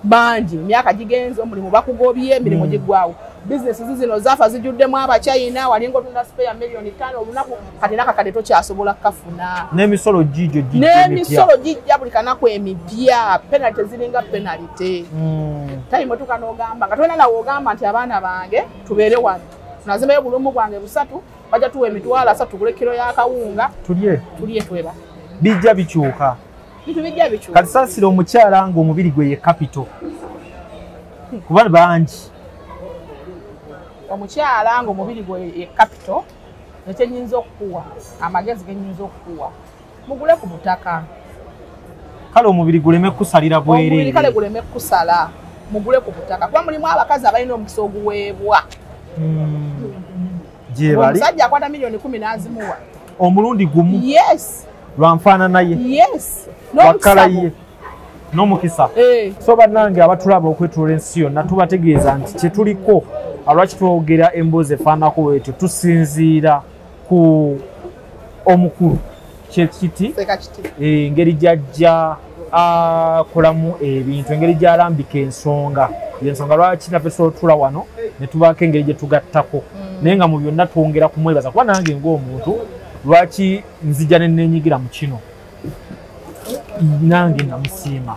Bangi emyaka gigenze, omulimu bakugobye, emirimu giggwawo, bizinesi zino zaafa zijjuddemu Abachina. Walinga otunda spare 5 miliyoni olunaku, kati nakakadde tokyasobola kukafuna. N'emisolo giigyo gijja emipya. N'emisolo gijja buli kanaku emipya, penalty ziringa penalty. Time otuuka n'ogamba nga tolina nawe ogamba nti abaana bange tubeere wano, nazimbayo obulumu bwange busatu, bajja tuwa 30,000 tugule kiro y'akawunga tulye. Tulye tweba. Bijja bikyuka. Bintu bijja bikyuka. Kati saasira omukyala ng'omubiri gwe ye capital, kuba bangi. Omukyala ng'omubiri gwe ye capital, ekyenyinza okukuwa, amagezi genyinza okukuwa, mugule ku butaka. Kale omubiri guleme kusalira Omubiri kale bwereere. Guleme kusala, mugule ku butaka, kuba mulimu abakazi abalina omukisa oguweebwa. Gye bali. Omusajja akwata 10 miliyoni n'azimuwa. Omulundi gumu. Yes. Lwanfaanana ye. Yes. Wakala ye n'omukisa. Eh. So bannange abatulaba okwetoola ensi yonna, tubategeeza nti kyetuliko lwaki twogera emboozi efaanako bwetyo, tusinziira ku omukulu kyekiti. Seka kiti. Engeri gyajja akolamu ebintu, engeri gyalambika ensonga, yensonga lwaki naffe tusobola otula wano ne tubaako engeri gye tugattako, naye nga mu byonna twongera kumwebaza, kuba nange ng'omuntu lwaki nzija ne neenyigira mu kino, nange namusiima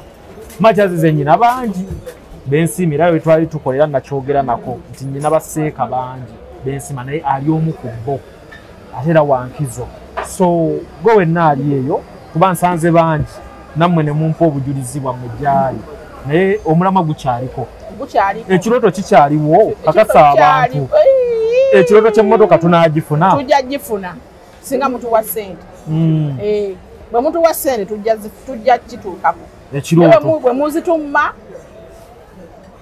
makyazize nyina bangi bensiima, era bwe twali tukolera nakyogera nako nti nyina baseeka bangi bensiima, naye ali omu ku bo ate era wankizo. So gwe wenna ali eyo, kuba nsanze bangi nammwe ne mumpa obujulizi bwammwe gyali, naye omulamwa gukyaliko. Gukyaliko. Ekirooto kikyaliwo, kakasa abantu ekirooto ky'emmotoka tunaagifuna. Tujja gifuna singa mutuwa ssente. Eh, bwe mutuwa ssente tujja kituukako. Naye Ekirooto. bwe muzitumma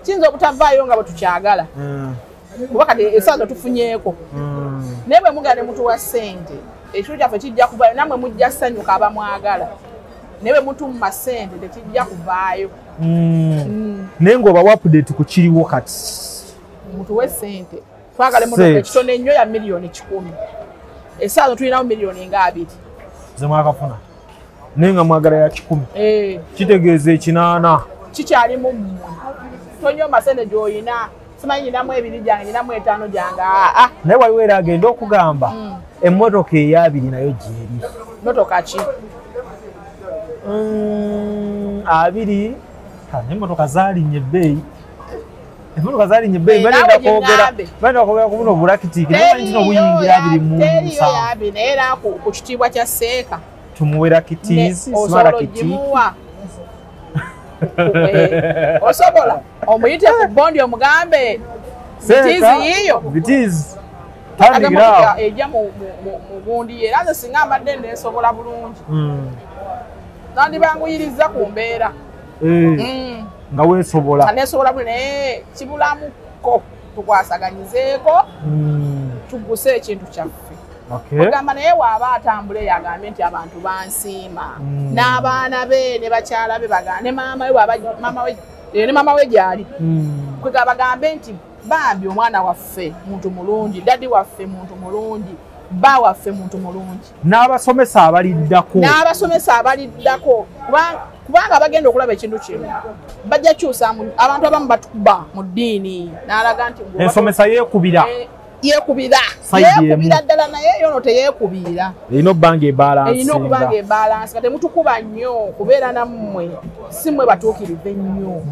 kiyinza obutavaayo nga bwe tukyagala, kuba kati esaazo tufunyeeko, naye bwe mugenda ne mutuwa ssente ekiro kyaffe kijja kuvaayo, nammwe mujja ssanyuka abamwagala, naye bwe mutumma ssente tekijja kuvaayo. Naye ng'obawa update ku kiriwo kati. Mutuwe ssente, twagala emmotoka. Ssente. Ekitono ennyo ya 100 miliyoni, esaazo tulinawo 20 miliyoni. Ze mwakafuna, naye nga mwagala ya 100. Eh, Kitegeeza 80. Kikyalimu mmwe, tonyoma sente gy'oyina, simanyi nyinamu 2 gyange, nyinamu 5 gyange, aa. Naye waliwo era agenda okugamba emmotoka eyabiri nayo gyeri. Motoka ki? 20. Ha, emmotoka zaalinnya ebbeeyi, emmotoka zaalinnya ebbeeyi. Eh, Bagenda naawe kwogera giŋŋambe. Bagenda kwogera ku buno obulakitiiki, naye manyi kino buyingira abiri mu Teriyo musanvu. yabi, naye era ku kitiibwa kya seeka Tumuwe rakitizi. Osobola Rakitiiki. ogimuwa. Eh, osobola omuyite ku bondi omugambe Vitizi yiiyo. Vitizi tandikirawo. Emotoka ejja mu gundi ye, era nze singa mbadde neesobola bulungi nandibanguyiriza ku mbeera. Eh, Nga weesobola. Neesobola buli, naye kibulamuko tukwasaganyizeeko, tugguse ekintu kyaffe. Ogamba naye waaba atambula eyo agambe nti abantu bansiima, n'abaana be ne bakyala be ne maama we gy'ali, kwegamba bagambe nti bambi omwana waffe muntu mulungi, daddy waffe muntu mulungi, bba waffe muntu mulungi. N'abasomesa abaliddako. N'abasomesa abaliddako, kubanga bagenda okulaba ekintu kino bajja kyusa. Abantu abamu batukuba mu ddiini n'alaga nti ensomesa yeekubira. Yeekubira, yeekubira ddala, naye yono teyeekubira. Erina obbanga ebalansi. Erina okubanga ebalansi. Nga temutukuba nnyo, kubeera nammwe si mmwe batuukirive nnyo.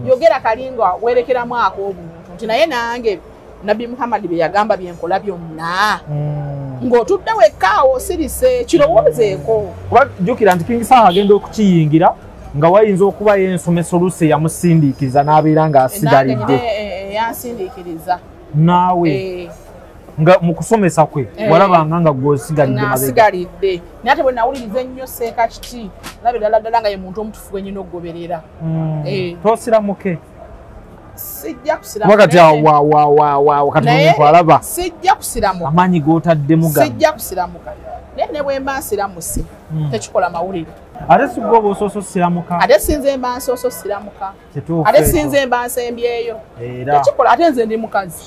Yogera kalinga weerekeramu ak'obuntu nti naye nange Nabbi Muhammad bye yagamba byenkola byonna. Ng'otudde wekka awo osirise, kirowoozeeko. Kuba jjukira nti King Saha agenda okukiyingira nga wayinza okuba y'ensomesa oluusi eyamusindiikiriza n'abeera ng'asigalidde. Yansindiikiriza. Naawe nga mu kusomesa kwe walabanga nga gw'osigalidde mabega. Nasigalidde. Naye ate bwe nawuliriza ennyo Seeka Kiti, laba ddala ddala nga ye muntu omutuufu gwe nnina okugoberera. Tosiramuke. Sijja kusiramuka. Wakati awo kati omuntu alaba. Sijja kusiramuka. Amaanyi g'otaddemu gano. Sijja kusiramuka. Naye ne bwe mba nsiramuse, tekikola mawulire. Ate si gwe oba osoose osiramuka. Ate si nze mba nsoose osiramuka. Ate si nze mba nsembyeyo. Tekikola, ate nze ndi mukazi.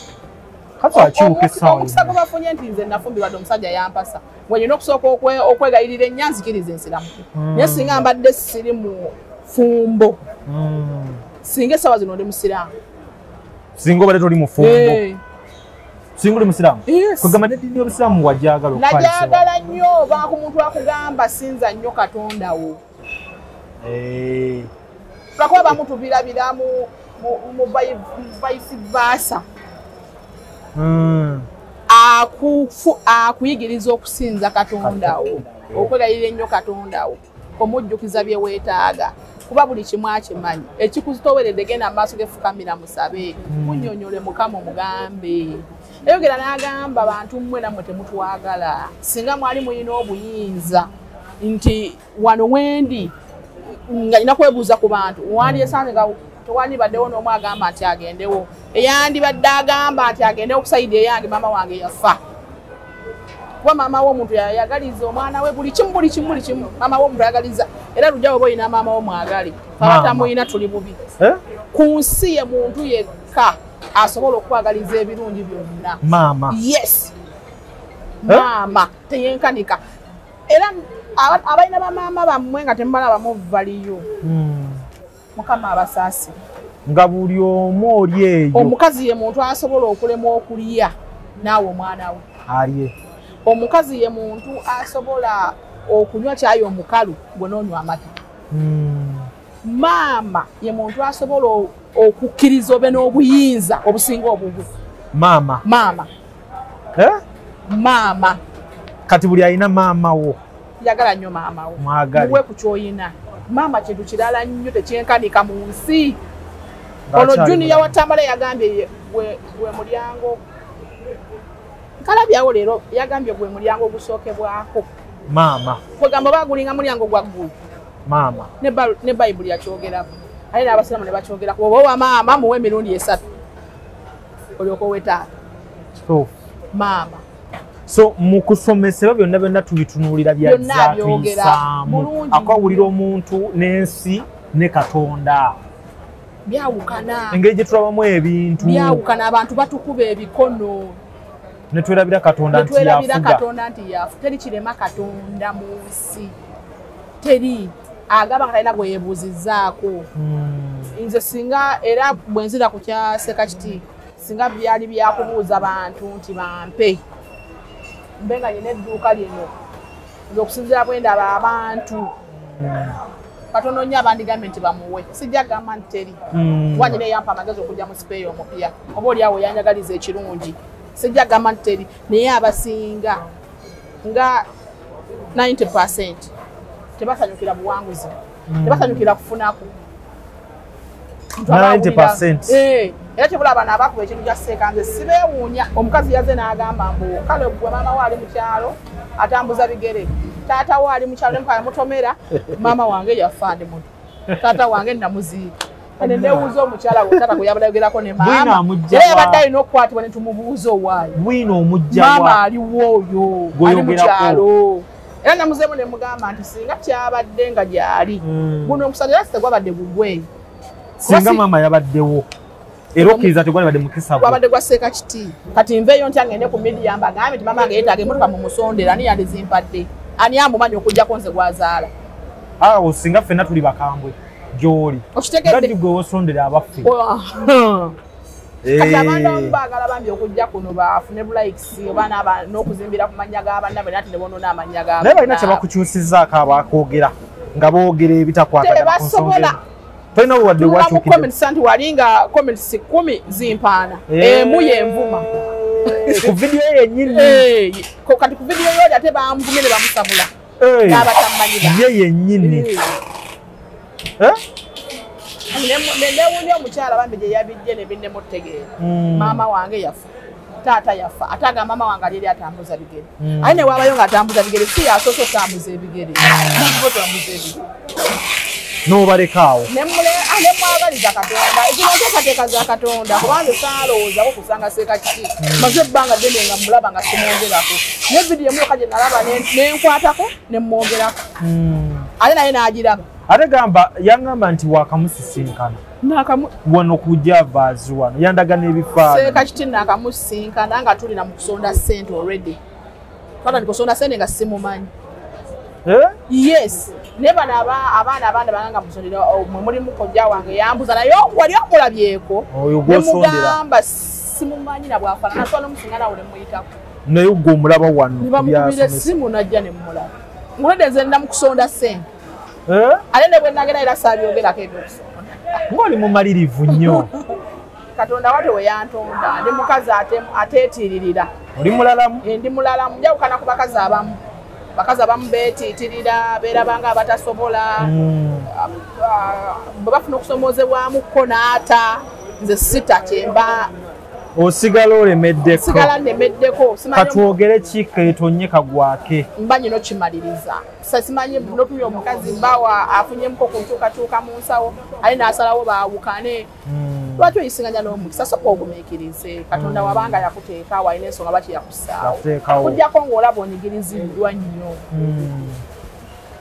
Omukisa gwe bafunye nti nze nafumbirwadde omusajja yampasa. Bwe nnina okusooka okwegayirira ennyo nzikirize nsiramuke. Naye singa mbadde siri mu fumbo, singa essaawa zino ndi musiraamu. Singa obadde toli mufumbo. Singa oli musiraamu. Kugamba n'eddiini y'obusiraamu wagyagala okupalisibwa. Nagyagala nnyo, oba ku muntu akugamba sinza nnyo Katonda wo. Lwakuba bamutubirabira mu vice versa. Akuyigiriza okusinza Katonda wo, okwegayirira ennyo Katonda wo, omujjukiza bye weetaaga, kuba buli kimu akimanyi. Ekikuzitooweredde genda mu maaso g'effukamira musabe, munnyonnyole Mukama omugambe. Eyogera n'agamba bantu mmwe nammwe temutwagala, singa mwali mulina obuyinza nti wano wendi nga nina kwebuuza ku bantu, wandyesanze nga tewandibaddewo n'omu agamba nti agendewo. Eyandibadde agamba nti agendewo ku sayidi eyange maama wange yafa. Kuba maama w'omuntu yayagaliza omwana we buli kimu, buli kimu, buli kimu. Maama w'omuntu ayagaliza. Era lujja oba olina maama wo mwagale. Abatamuyina tuli bubi. Ku nsi ye muntu yekka asobola okwagaliza ebirungi byonna. Maama. Yes. Maama teyenkanika. Era abalina bamaama bammwe nga temubalabamu valiyo. Mukama abasaasire. Nga buli omu oli eyo. Omukazi ye muntu asobola okulemwa okulya naawe omwana we. Alye. Omukazi ye muntu asobola okunywa kyayi omukalu gwe n'onywa amata. Maama ye muntu asobola okukkiriza obe n'obuyinza obusinga obubwe. Maama. Maama. Maama. Kati buli alina maama wo. Yagala nnyo maama wo. Mwagale. Muwe ku ky'oyina. Maama kintu kirala nnyo tekyenkanika mu nsi. Ono Junior wa Tamale yagambye gwe mulyango. Nkalabyawo leero yagambye gwe mulyango ogusookebwako. Maama. Kwegamba baagulinga mulyango gwa ggulu. Maama. Ne Bayibuli yakyogerako. Ate n'abasiraamu ne bakyogerako. Bw'oba owa maama muwe emirundi 3. Olyoke owe taata. Kituufu. Maama. So mu kusomesebwa byonna byonna tubitunuulira byazatuyisaamu. Akwawulira omuntu n'ensi ne Katonda. Byawukana. Engeri gye tulabamu ebintu. Byawukana, abantu batukuba ebikono. Ne twerabira Katonda nti yafuga. Ne twerabira Katonda nti yafuga. Teri kirema Katonda mu nsi. Teri. Agamba nga talina gwe yeebuuzizzaako. Nze singa era bwe nzira ku kya Seeka Kiti, singa byali byakubuuza bantu nti bampe. Mbe nga nina edduuka lino. Nze okusinziira bwe ndaba abantu. Katono nnyo abandigambye nti bamuwe. Sijja kugamba nti teri. Kuba nnyina eyampa amagezi okujja mu sipeeyo omupya. Oba oli awo yanjagaliza ekirungi. Sijja kugamba nti teri. Naye abasinga nga 90% tebasanyukira buwanguzi. Tebasanyukira kufunako. 90%. Era kyebula bano abakuba ekintu kya Seeka nze sibeewuunya. Omukazi yazze n'agamba mbu kale gwe maama we ali mu kyalo atambuza bigere, taata we ali mu kyalo ne mutomera, maama wange yafa ndi muto, taata wange namuziika. Ane newuuza omukyala gwe taata gwe yabadde ayogerako ne maama. Era yabadde alina okukwatibwa ne tumubuuza owaayo. Bwino omujja wa. Maama aliwo oyo. Ali mu kyalo. Era namuzeemu ne mugamba nti singa kyabadde nga gy'ali. Guno omusajja era tegwabadde gugwe. Singa maama yabaddewo. Era okkiriza tegwalibadde mukisa gwe. Gwabadde gwa Seeka Kiti. Kati nveeyo ntya ngende ku media mbagambe nti maama wange yeetaaga emmotoka mumusondere, ani yandizimpadde? Ani amumanyi okuggyako nze gwazaala? Awo singa ffenna tuli bakambwe gy'oli. Okitegedde? Gaddi gwe wosondera abaffe. Kati abantu abamu baagala bambi okujja kuno bafune bulikes oba n'okuzimbira ku mannya g'abannaabwe naye ate ne bonoona amannya g'abannaabwe. Naye balina kye bakukyusizzaako abakwogera nga boogera ebitakwatagana ku nsonga eno. Tolina wadde wakyukidde. Comments anti wali nga comments 10 zimpaana. Emu y'envuma. Ku vidiyo yennyini. Kati ku vidiyo y'oli ate bamuvumye ne bamusabula. N'abatamanyi ba. Ye yennyini. Newuunya omukyala bambi gye yabijje ne binnemutegeera. Maama wange yafa, taata yafa, ate agamba maama wange ali eri atambuza bigere. Aye ne waabayo ng'atambuza bigere, si y'asoose otambuza ebigere. Otambuza ebigere. N'obaleka awo. Ne mwagaliza Katonda. Zino nteekateeka za Katonda kubanga nze saalowoozaako kusanga Seeka Kiti. Maze ebbanga ddene nga mmulaba nga simwogerako. Naye vidiyo emu yokka gye nalaba ne nkwatako ne mmwogerako. Ate naye n'agiraba. Ate gamba yangamba nti wakamusisinkana. Wano ku Javas wano yandaga n'ebifaananyi. Seeka Kiti naakamusisinkana nga tuli na mu kusonda ssente already. Twatandika okusonda ssente nga simumanyi. Yes. Naye bano abaana banganga musondera mwe mulimu kojja wange yambuza naye wali omulabyeko. Oyo gw'osondera. Ne mugamba simumanyi na bw'afaanana asobola n'omusinga naawe ne muyitako. Naye gwe omulaba wano. Ne bamukubira essimu n'ajja ne mmulaba. Ng'olwedde nze nna mu kusonda ssente. Ate ne bwe nagenda era saabyogerako ebyokusonda. Ng'oli mumalirivu nnyo. Katonda watwe we yantonda ndi mukazi ateetiiririra. Oli mulalamu? Ndi mulalamu njawukana ku bakazi abamu. Bakazi abamu beetiitirira, beerabanga abatasobola. Bwe bafuna okusomoozebwamukko n'ata, nze sita kyemba. Osigala olemeddeko. Sigala nnemeddeko. Katwogere ki keetonye kagwake. Mba nnina okimaliriza. Simanyi n'otumya omukazi mbawa afunyemuko ku nkyukakyuka mu nsawo, ate n'asalawo baawukane. Lwaki oyisinganya n'omukisa? Sooka ogumiikirize. Katonda wabanga yakuteeka awo alina ensonga lwaki yakussaawo. Okuggyako ng'olaba onyigiriziddwa nnyo.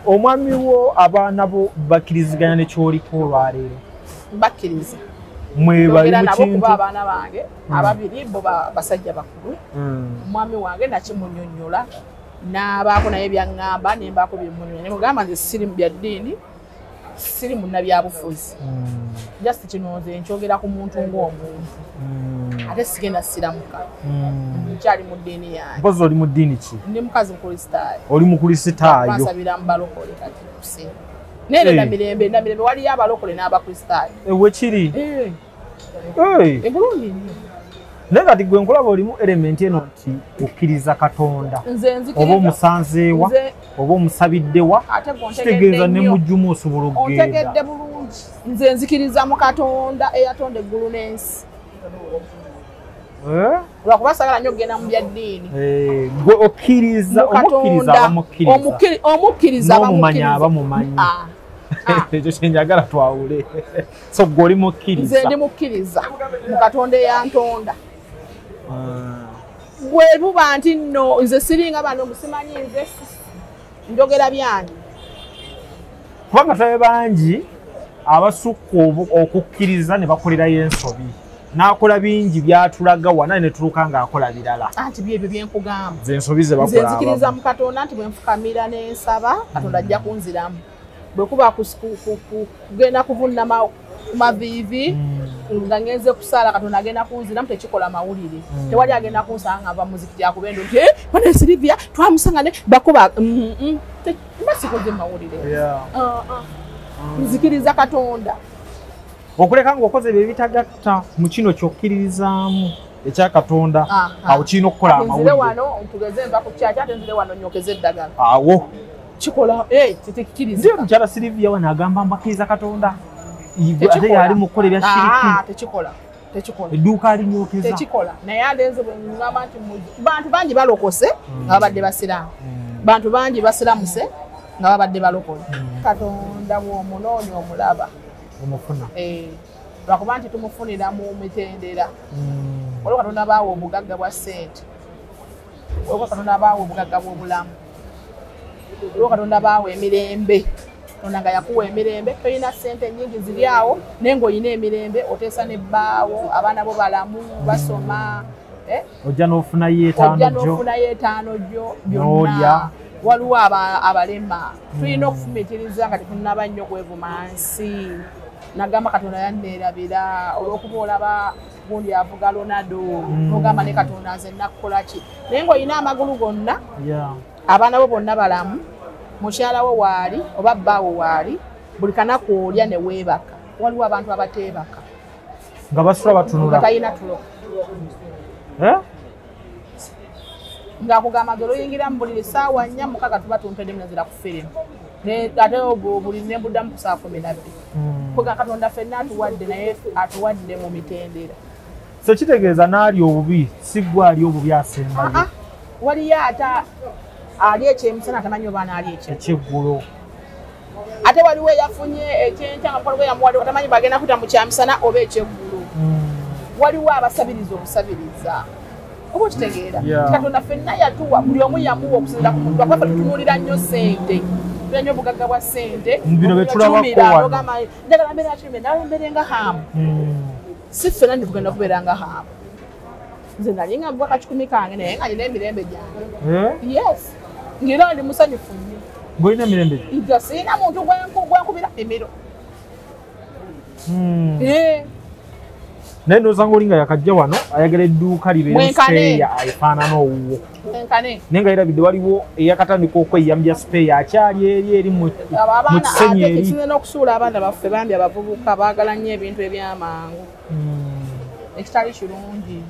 Omwami wo abaana bo bakkiriziganya ne ky'oliko olwaleero? Bakkiriza. Mwebali Njogera mu nabo kuba kintu. abaana bange ababiri bo basajja bakulu. Omwami wange nakimunnyonnyola n'abaako naye byaŋŋamba ne mbaako bye mmunnyonnyola. Ne mugamba nze siri mu bya ddiini, siri munnabyabufuzi. Just kino nze nkyogera ku muntu ng'omuntu. Ate sigenda siramuka. Nkyali mu ddiini yange. Mpozi oli mu ddiini ki? Ndi mukazi Mukristaayo. Oli Mukristaayo. Bansabira mu balokole kati kusinga. Naye Namirembe, Namirembe waliyo abalokole n'Abakristaayo. Wekiri? Ebulungi nnyo. Naye kati gwe nkulaba olimu element eno nti okkiriza Katonda. Nze nzikiriza. Oba omusanzeewa, oba omusabiddewa, Ate gwe ontegedde kitegeeza ne nnyo. mujjumu osobola okugenda. Ontegedde bulungi. Nze nzikiriza mu Katonda eyatonda eggulu n'ensi. Lwakuba saagala nnyo okugenda mu bya ddiini. Gwe okkiriza, Mu omukkiriza Katonda, abamukkiriza. Omukkiriza N'omumanya abamukkiriza. abamumanyi. Ekyo kye njagala twawule. So gwe oli mukkiriza. Nze ndi mukkiriza mu Katonda eyantonda. Bwe buba nti nno nze siringa bano musimanyi nze njogera byange. Kubanga tulabe bangi abasukka okukkiriza ne bakolerayo ensobi. N'akola bingi by'atulaga wano ne tuluka ng'akola birala. Anti byebyo bye nkugamba. Nze ensobi ze Nze bakola nzikiriza abamu. mu Katonda nti bwe nfukamira ne nsaba Katonda ajja kunziramu. Bwe kuba kugenda kuvunnama ku maviivi nga ngenze kusaala Katonda agenda kunziramu tekikola mawulire. Tewali agenda kunsanga nga nva muzikiti akuba endu nti bano Silivia twamusanga ne bakuba mba sikoze mawulire. Nzikiriza Katonda. Okuleka ng'okoze ebyo ebitagatta mu kino ky'okkiririzaamu ekya Katonda, awo kirina okukola Nzire amawulire. wano tugeze nva ku kyaki ate nzire wano nnyokeze eddagala. Awo. Kikola tekikkiriza. Nze mukyala Silivia wano agamba mbakkiriza Katonda. Ate yali mu kukola ebya shiriki. Tekikola. Tekikola. Edduuka alinyokeza. Tekikola. Naye ate nze bwe ngamba nti bantu bangi balokose nga babadde basiraamu. Bantu bangi basiramuse nga babadde balokole. Katonda bw'omunoonya omulaba. Omufuna. Lwakuba nti tumufunira mu mitendera. Waliwo Katonda baawa obugagga bwa ssente, waliwo Katonda baawa obugagga bw'obulamu, waliwo Katonda baawa emirembe. Katonda nga yakuwa emirembe, tolina ssente nnyingi ziri awo naye ng'olina emirembe, oteesa n'ebbaawo, abaana bo balamu, basoma. Ojja n'ofunayo etaano gyo byonna. Waliwo abalema. Tulina okufumiitiriza nga tetunnaba nnyo kwevuma nsi. Nagamba Katonda yanneerabira olw'okuba olaba gundi avuga Ronaldo, n'ogamba ne Katonda nze nnakukola ki, naye ng'olina amagulu gonna, abaana bo bonna balamu, mukyala wo waali oba bbaawo waali, buli kanaku olya ne weebaka. Waliwo abantu abateebaka nga basula batunula, nga talina tulo, ng'akugamba nti oluyingira mu buliri ssaawa 4 6 tuba tumpedde munazira ku firimu, ate buli ne mbuddamu ku ssaawa 12. Kuga Katonda ffenna atuwadde, naye atuwadde mu mitendera. So kitegeeza n'ali obubi si ggwe ali obubi asembayo. Waliyo ate ali ekyemisana atamanyi oba naali ekyeggulo. Ate waliwo eyafunye ekyenkya nga mukwano gwe yamuwadde atamanyi bagenda kutta mu kyamisana oba ekyeggulo. Waliwo abasabiriza obusabiriza. Oba okitegeera. Katonda ffenna yatuwa, buli omu yamuwa okusinziira ku muntu. Lwakuba ffe tutunuulira nnyo ssente, tulina nnyo obugagga bwa ssente. Bino bye tulabako wano. Njagala mbeera kirime, nawe mbeere nga Haamu. Si ffenna nti tugenda kubeera nga Haamu. Nze nali nga mbwa kakikumi kange naye nga nina emirembe gyange. Yes. Ng'era ndi musanyufu nnyo. Ng'olina emirembe gyo? Nze sirina muntu gwenkubira emiro. Naye ndowooza ng'oli nga yakajja wano ayagala edduuka libeere sipeeya efaanana owuwo. Naye nga yerabidde waliwo eyakatandika okweyambya sipeeya akyali eri eri mu kisenyi eri. Ekisinze n'okusuula abaana baffe bambi abavubuka baagala nnyo ebintu eby'amangu. Ekitali kirungi.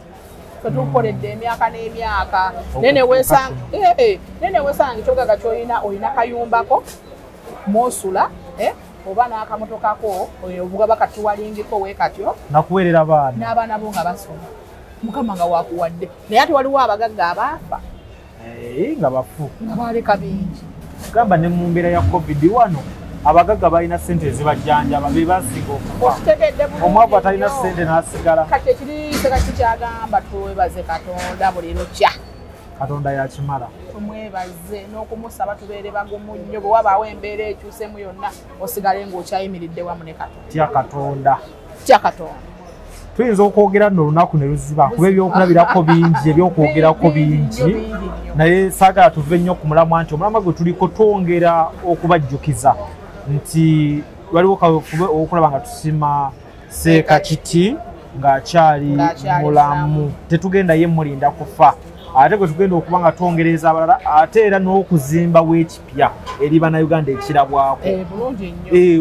Ffe tukoledde emyaka n'emyaka. Naye ne weesanga ekyobugagga ky'olina, olina kayumbako mw'osula, oba n'akamotokako ovuga bakatuwalingiko we katyo, nakuweerera abaana n'abaana bo nga basoma, Mukama nga wakuwadde. Naye ate waliwo abagagga abaafa nga bafu, nga baleka bingi. Gamba ne mu mbeera ya COVID wano abagagga balina ssente ezibajjanjaba, be basinga okufa. Omwavu atalina ssente n'asigala. Kati ekiri Ssekati kyagamba twebaze Katonda buli lukya. Katonda yakimala. Tumwebaze n'okumusaba tubeere bagumu nnyo, bwe wabaawo embeera ekyusemu yonna osigale ng'okyayimiridde wamu ne Katonda. Tya Katonda. Tya Katonda. Tuyinza okwogera nno olunaku ne luziba kuba ebyokulabirako bingi, ebyokwogerako bingi, naye saagala tuve nnyo ku mulamwa nti omulamwa gwe tuliko twongera okubajjukiza nti waliwo kaweefube okulaba nga tusima Sseekakiti ng'akyali mulamu. Tetugenda ye mulinda kufa, ate gwe tugenda okuba nga twongereza abalala, ate era n'okuzimba w'ekipya eri Bannayuganda ekirabwako.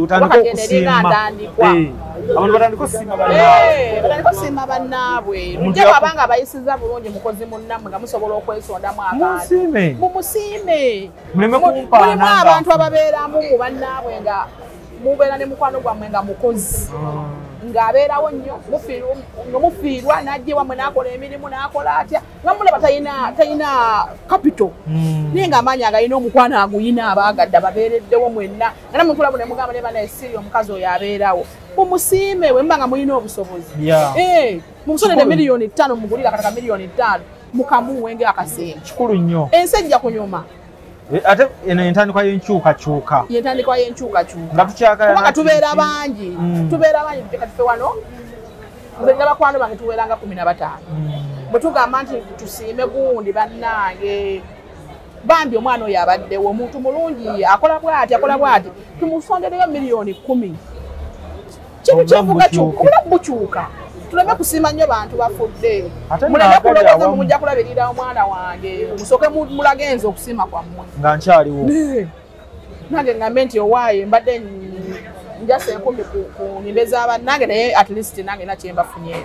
Otandike okusiima, abantu batandike okusiima bannaabwe. Batandike okusiima bannaabwe. Lujja bw'aba nga bayisizza bulungi mukozi munnammwe nga musobola okwesondamu abantu. Mumusiime. Muleme kumpaana. Mulimu abantu ababeeramu mu bannaabwe nga mubeera ne mukwano gwammwe nga mukozi. Ng'abeerawo nnyo, mufiirwa n'ajja ewammwe n'akola emirimu n'akola atya, nga mulaba talina capital, naye ng'amaanyi agalina omukwano aguyina abaagadde ababeereddewo mwenna, nga nammwe mutulabo ne mugamba ne bannaye siri omukazi oyo abeerawo. Mumusiime bwe muba nga mulina obusobozi. Mumusonere 5 million, mugulire akataka 5 million, mukamuwe ng'akaseera. Kikulu nnyo. Ensi ejja kunyuma. Ate eno entandikwa y'enkyukakyuka. Yentandikwa y'enkyukakyuka. Nga tukyagala. Kubanga tubeera bangi. Tubeera bangi tufe wano. Nze nina bakwano bange tuweeranga 15. Bwe tugamba nti tusiime gundi bannange, bambi omwana oyo abaddewo omuntu mulungi, akola bw'ati, akola bw'ati, tumusondereyo 10 million. Kintu kyevuga obulamu bukyuka. Tuleme kusiima nnyo bantu bafudde. Muleme kulowooza mbu mujja kulabirira omwana wange, musooke mulage nze okusiima kwammwe. Nga nkyaliwo. Nange ngambe nti owaaye mbadde njasa 1000 ku nyimbe z'abannange, naye at least nange nakye mbafunye.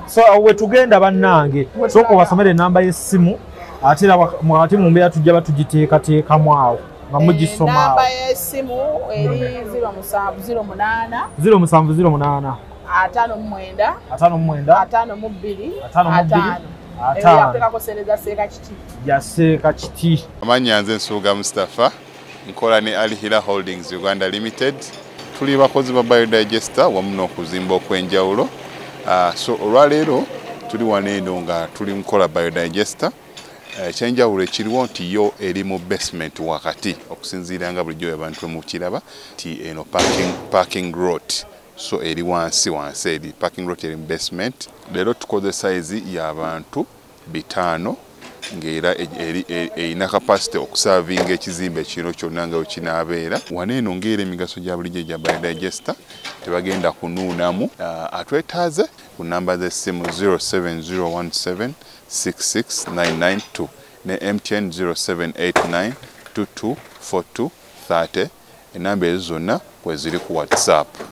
So we tugenda bannange, sooka obasomere enamba y'essimu, ate era wakati mu mbeera tujja batugiteekateekamu awo nga mugisoma awo. Enamba y'essimu eri 0708 0708 59 59 52 52 5. Yakuteekako ssente za Sseekakiti. Ya Sseekakiti. Amannya nze Nsubuga Mustafa, nkola ne Al Hila Holdings Uganda Limited. Tuli bakozi ba biodigester wamu n'okuzimba okw'enjawulo. So olwaleero tuli wano eno nga tuli mukola biodigester. Ekyenjawulo ekiriwo nti yo eri mu basement wakati, okusinziira nga bulijjo abantu mukiraba nti eno parking lot, so eri wansi wansi, eri parking lot eri mu basement. Leero tukoze size y'abantu 500 ng'era erina capacity okuservinga ekizimbe kino kyonna nga wekinaabeera. Wano eno ng'era emigaso gya bulijjo egya biodigester, tebagenda kunuunamu. Atwetaaze ku namba z'essimu 07017 66992 ne MTN 0789 2242 30. Enamba ezo zonna kweziri ku WhatsApp.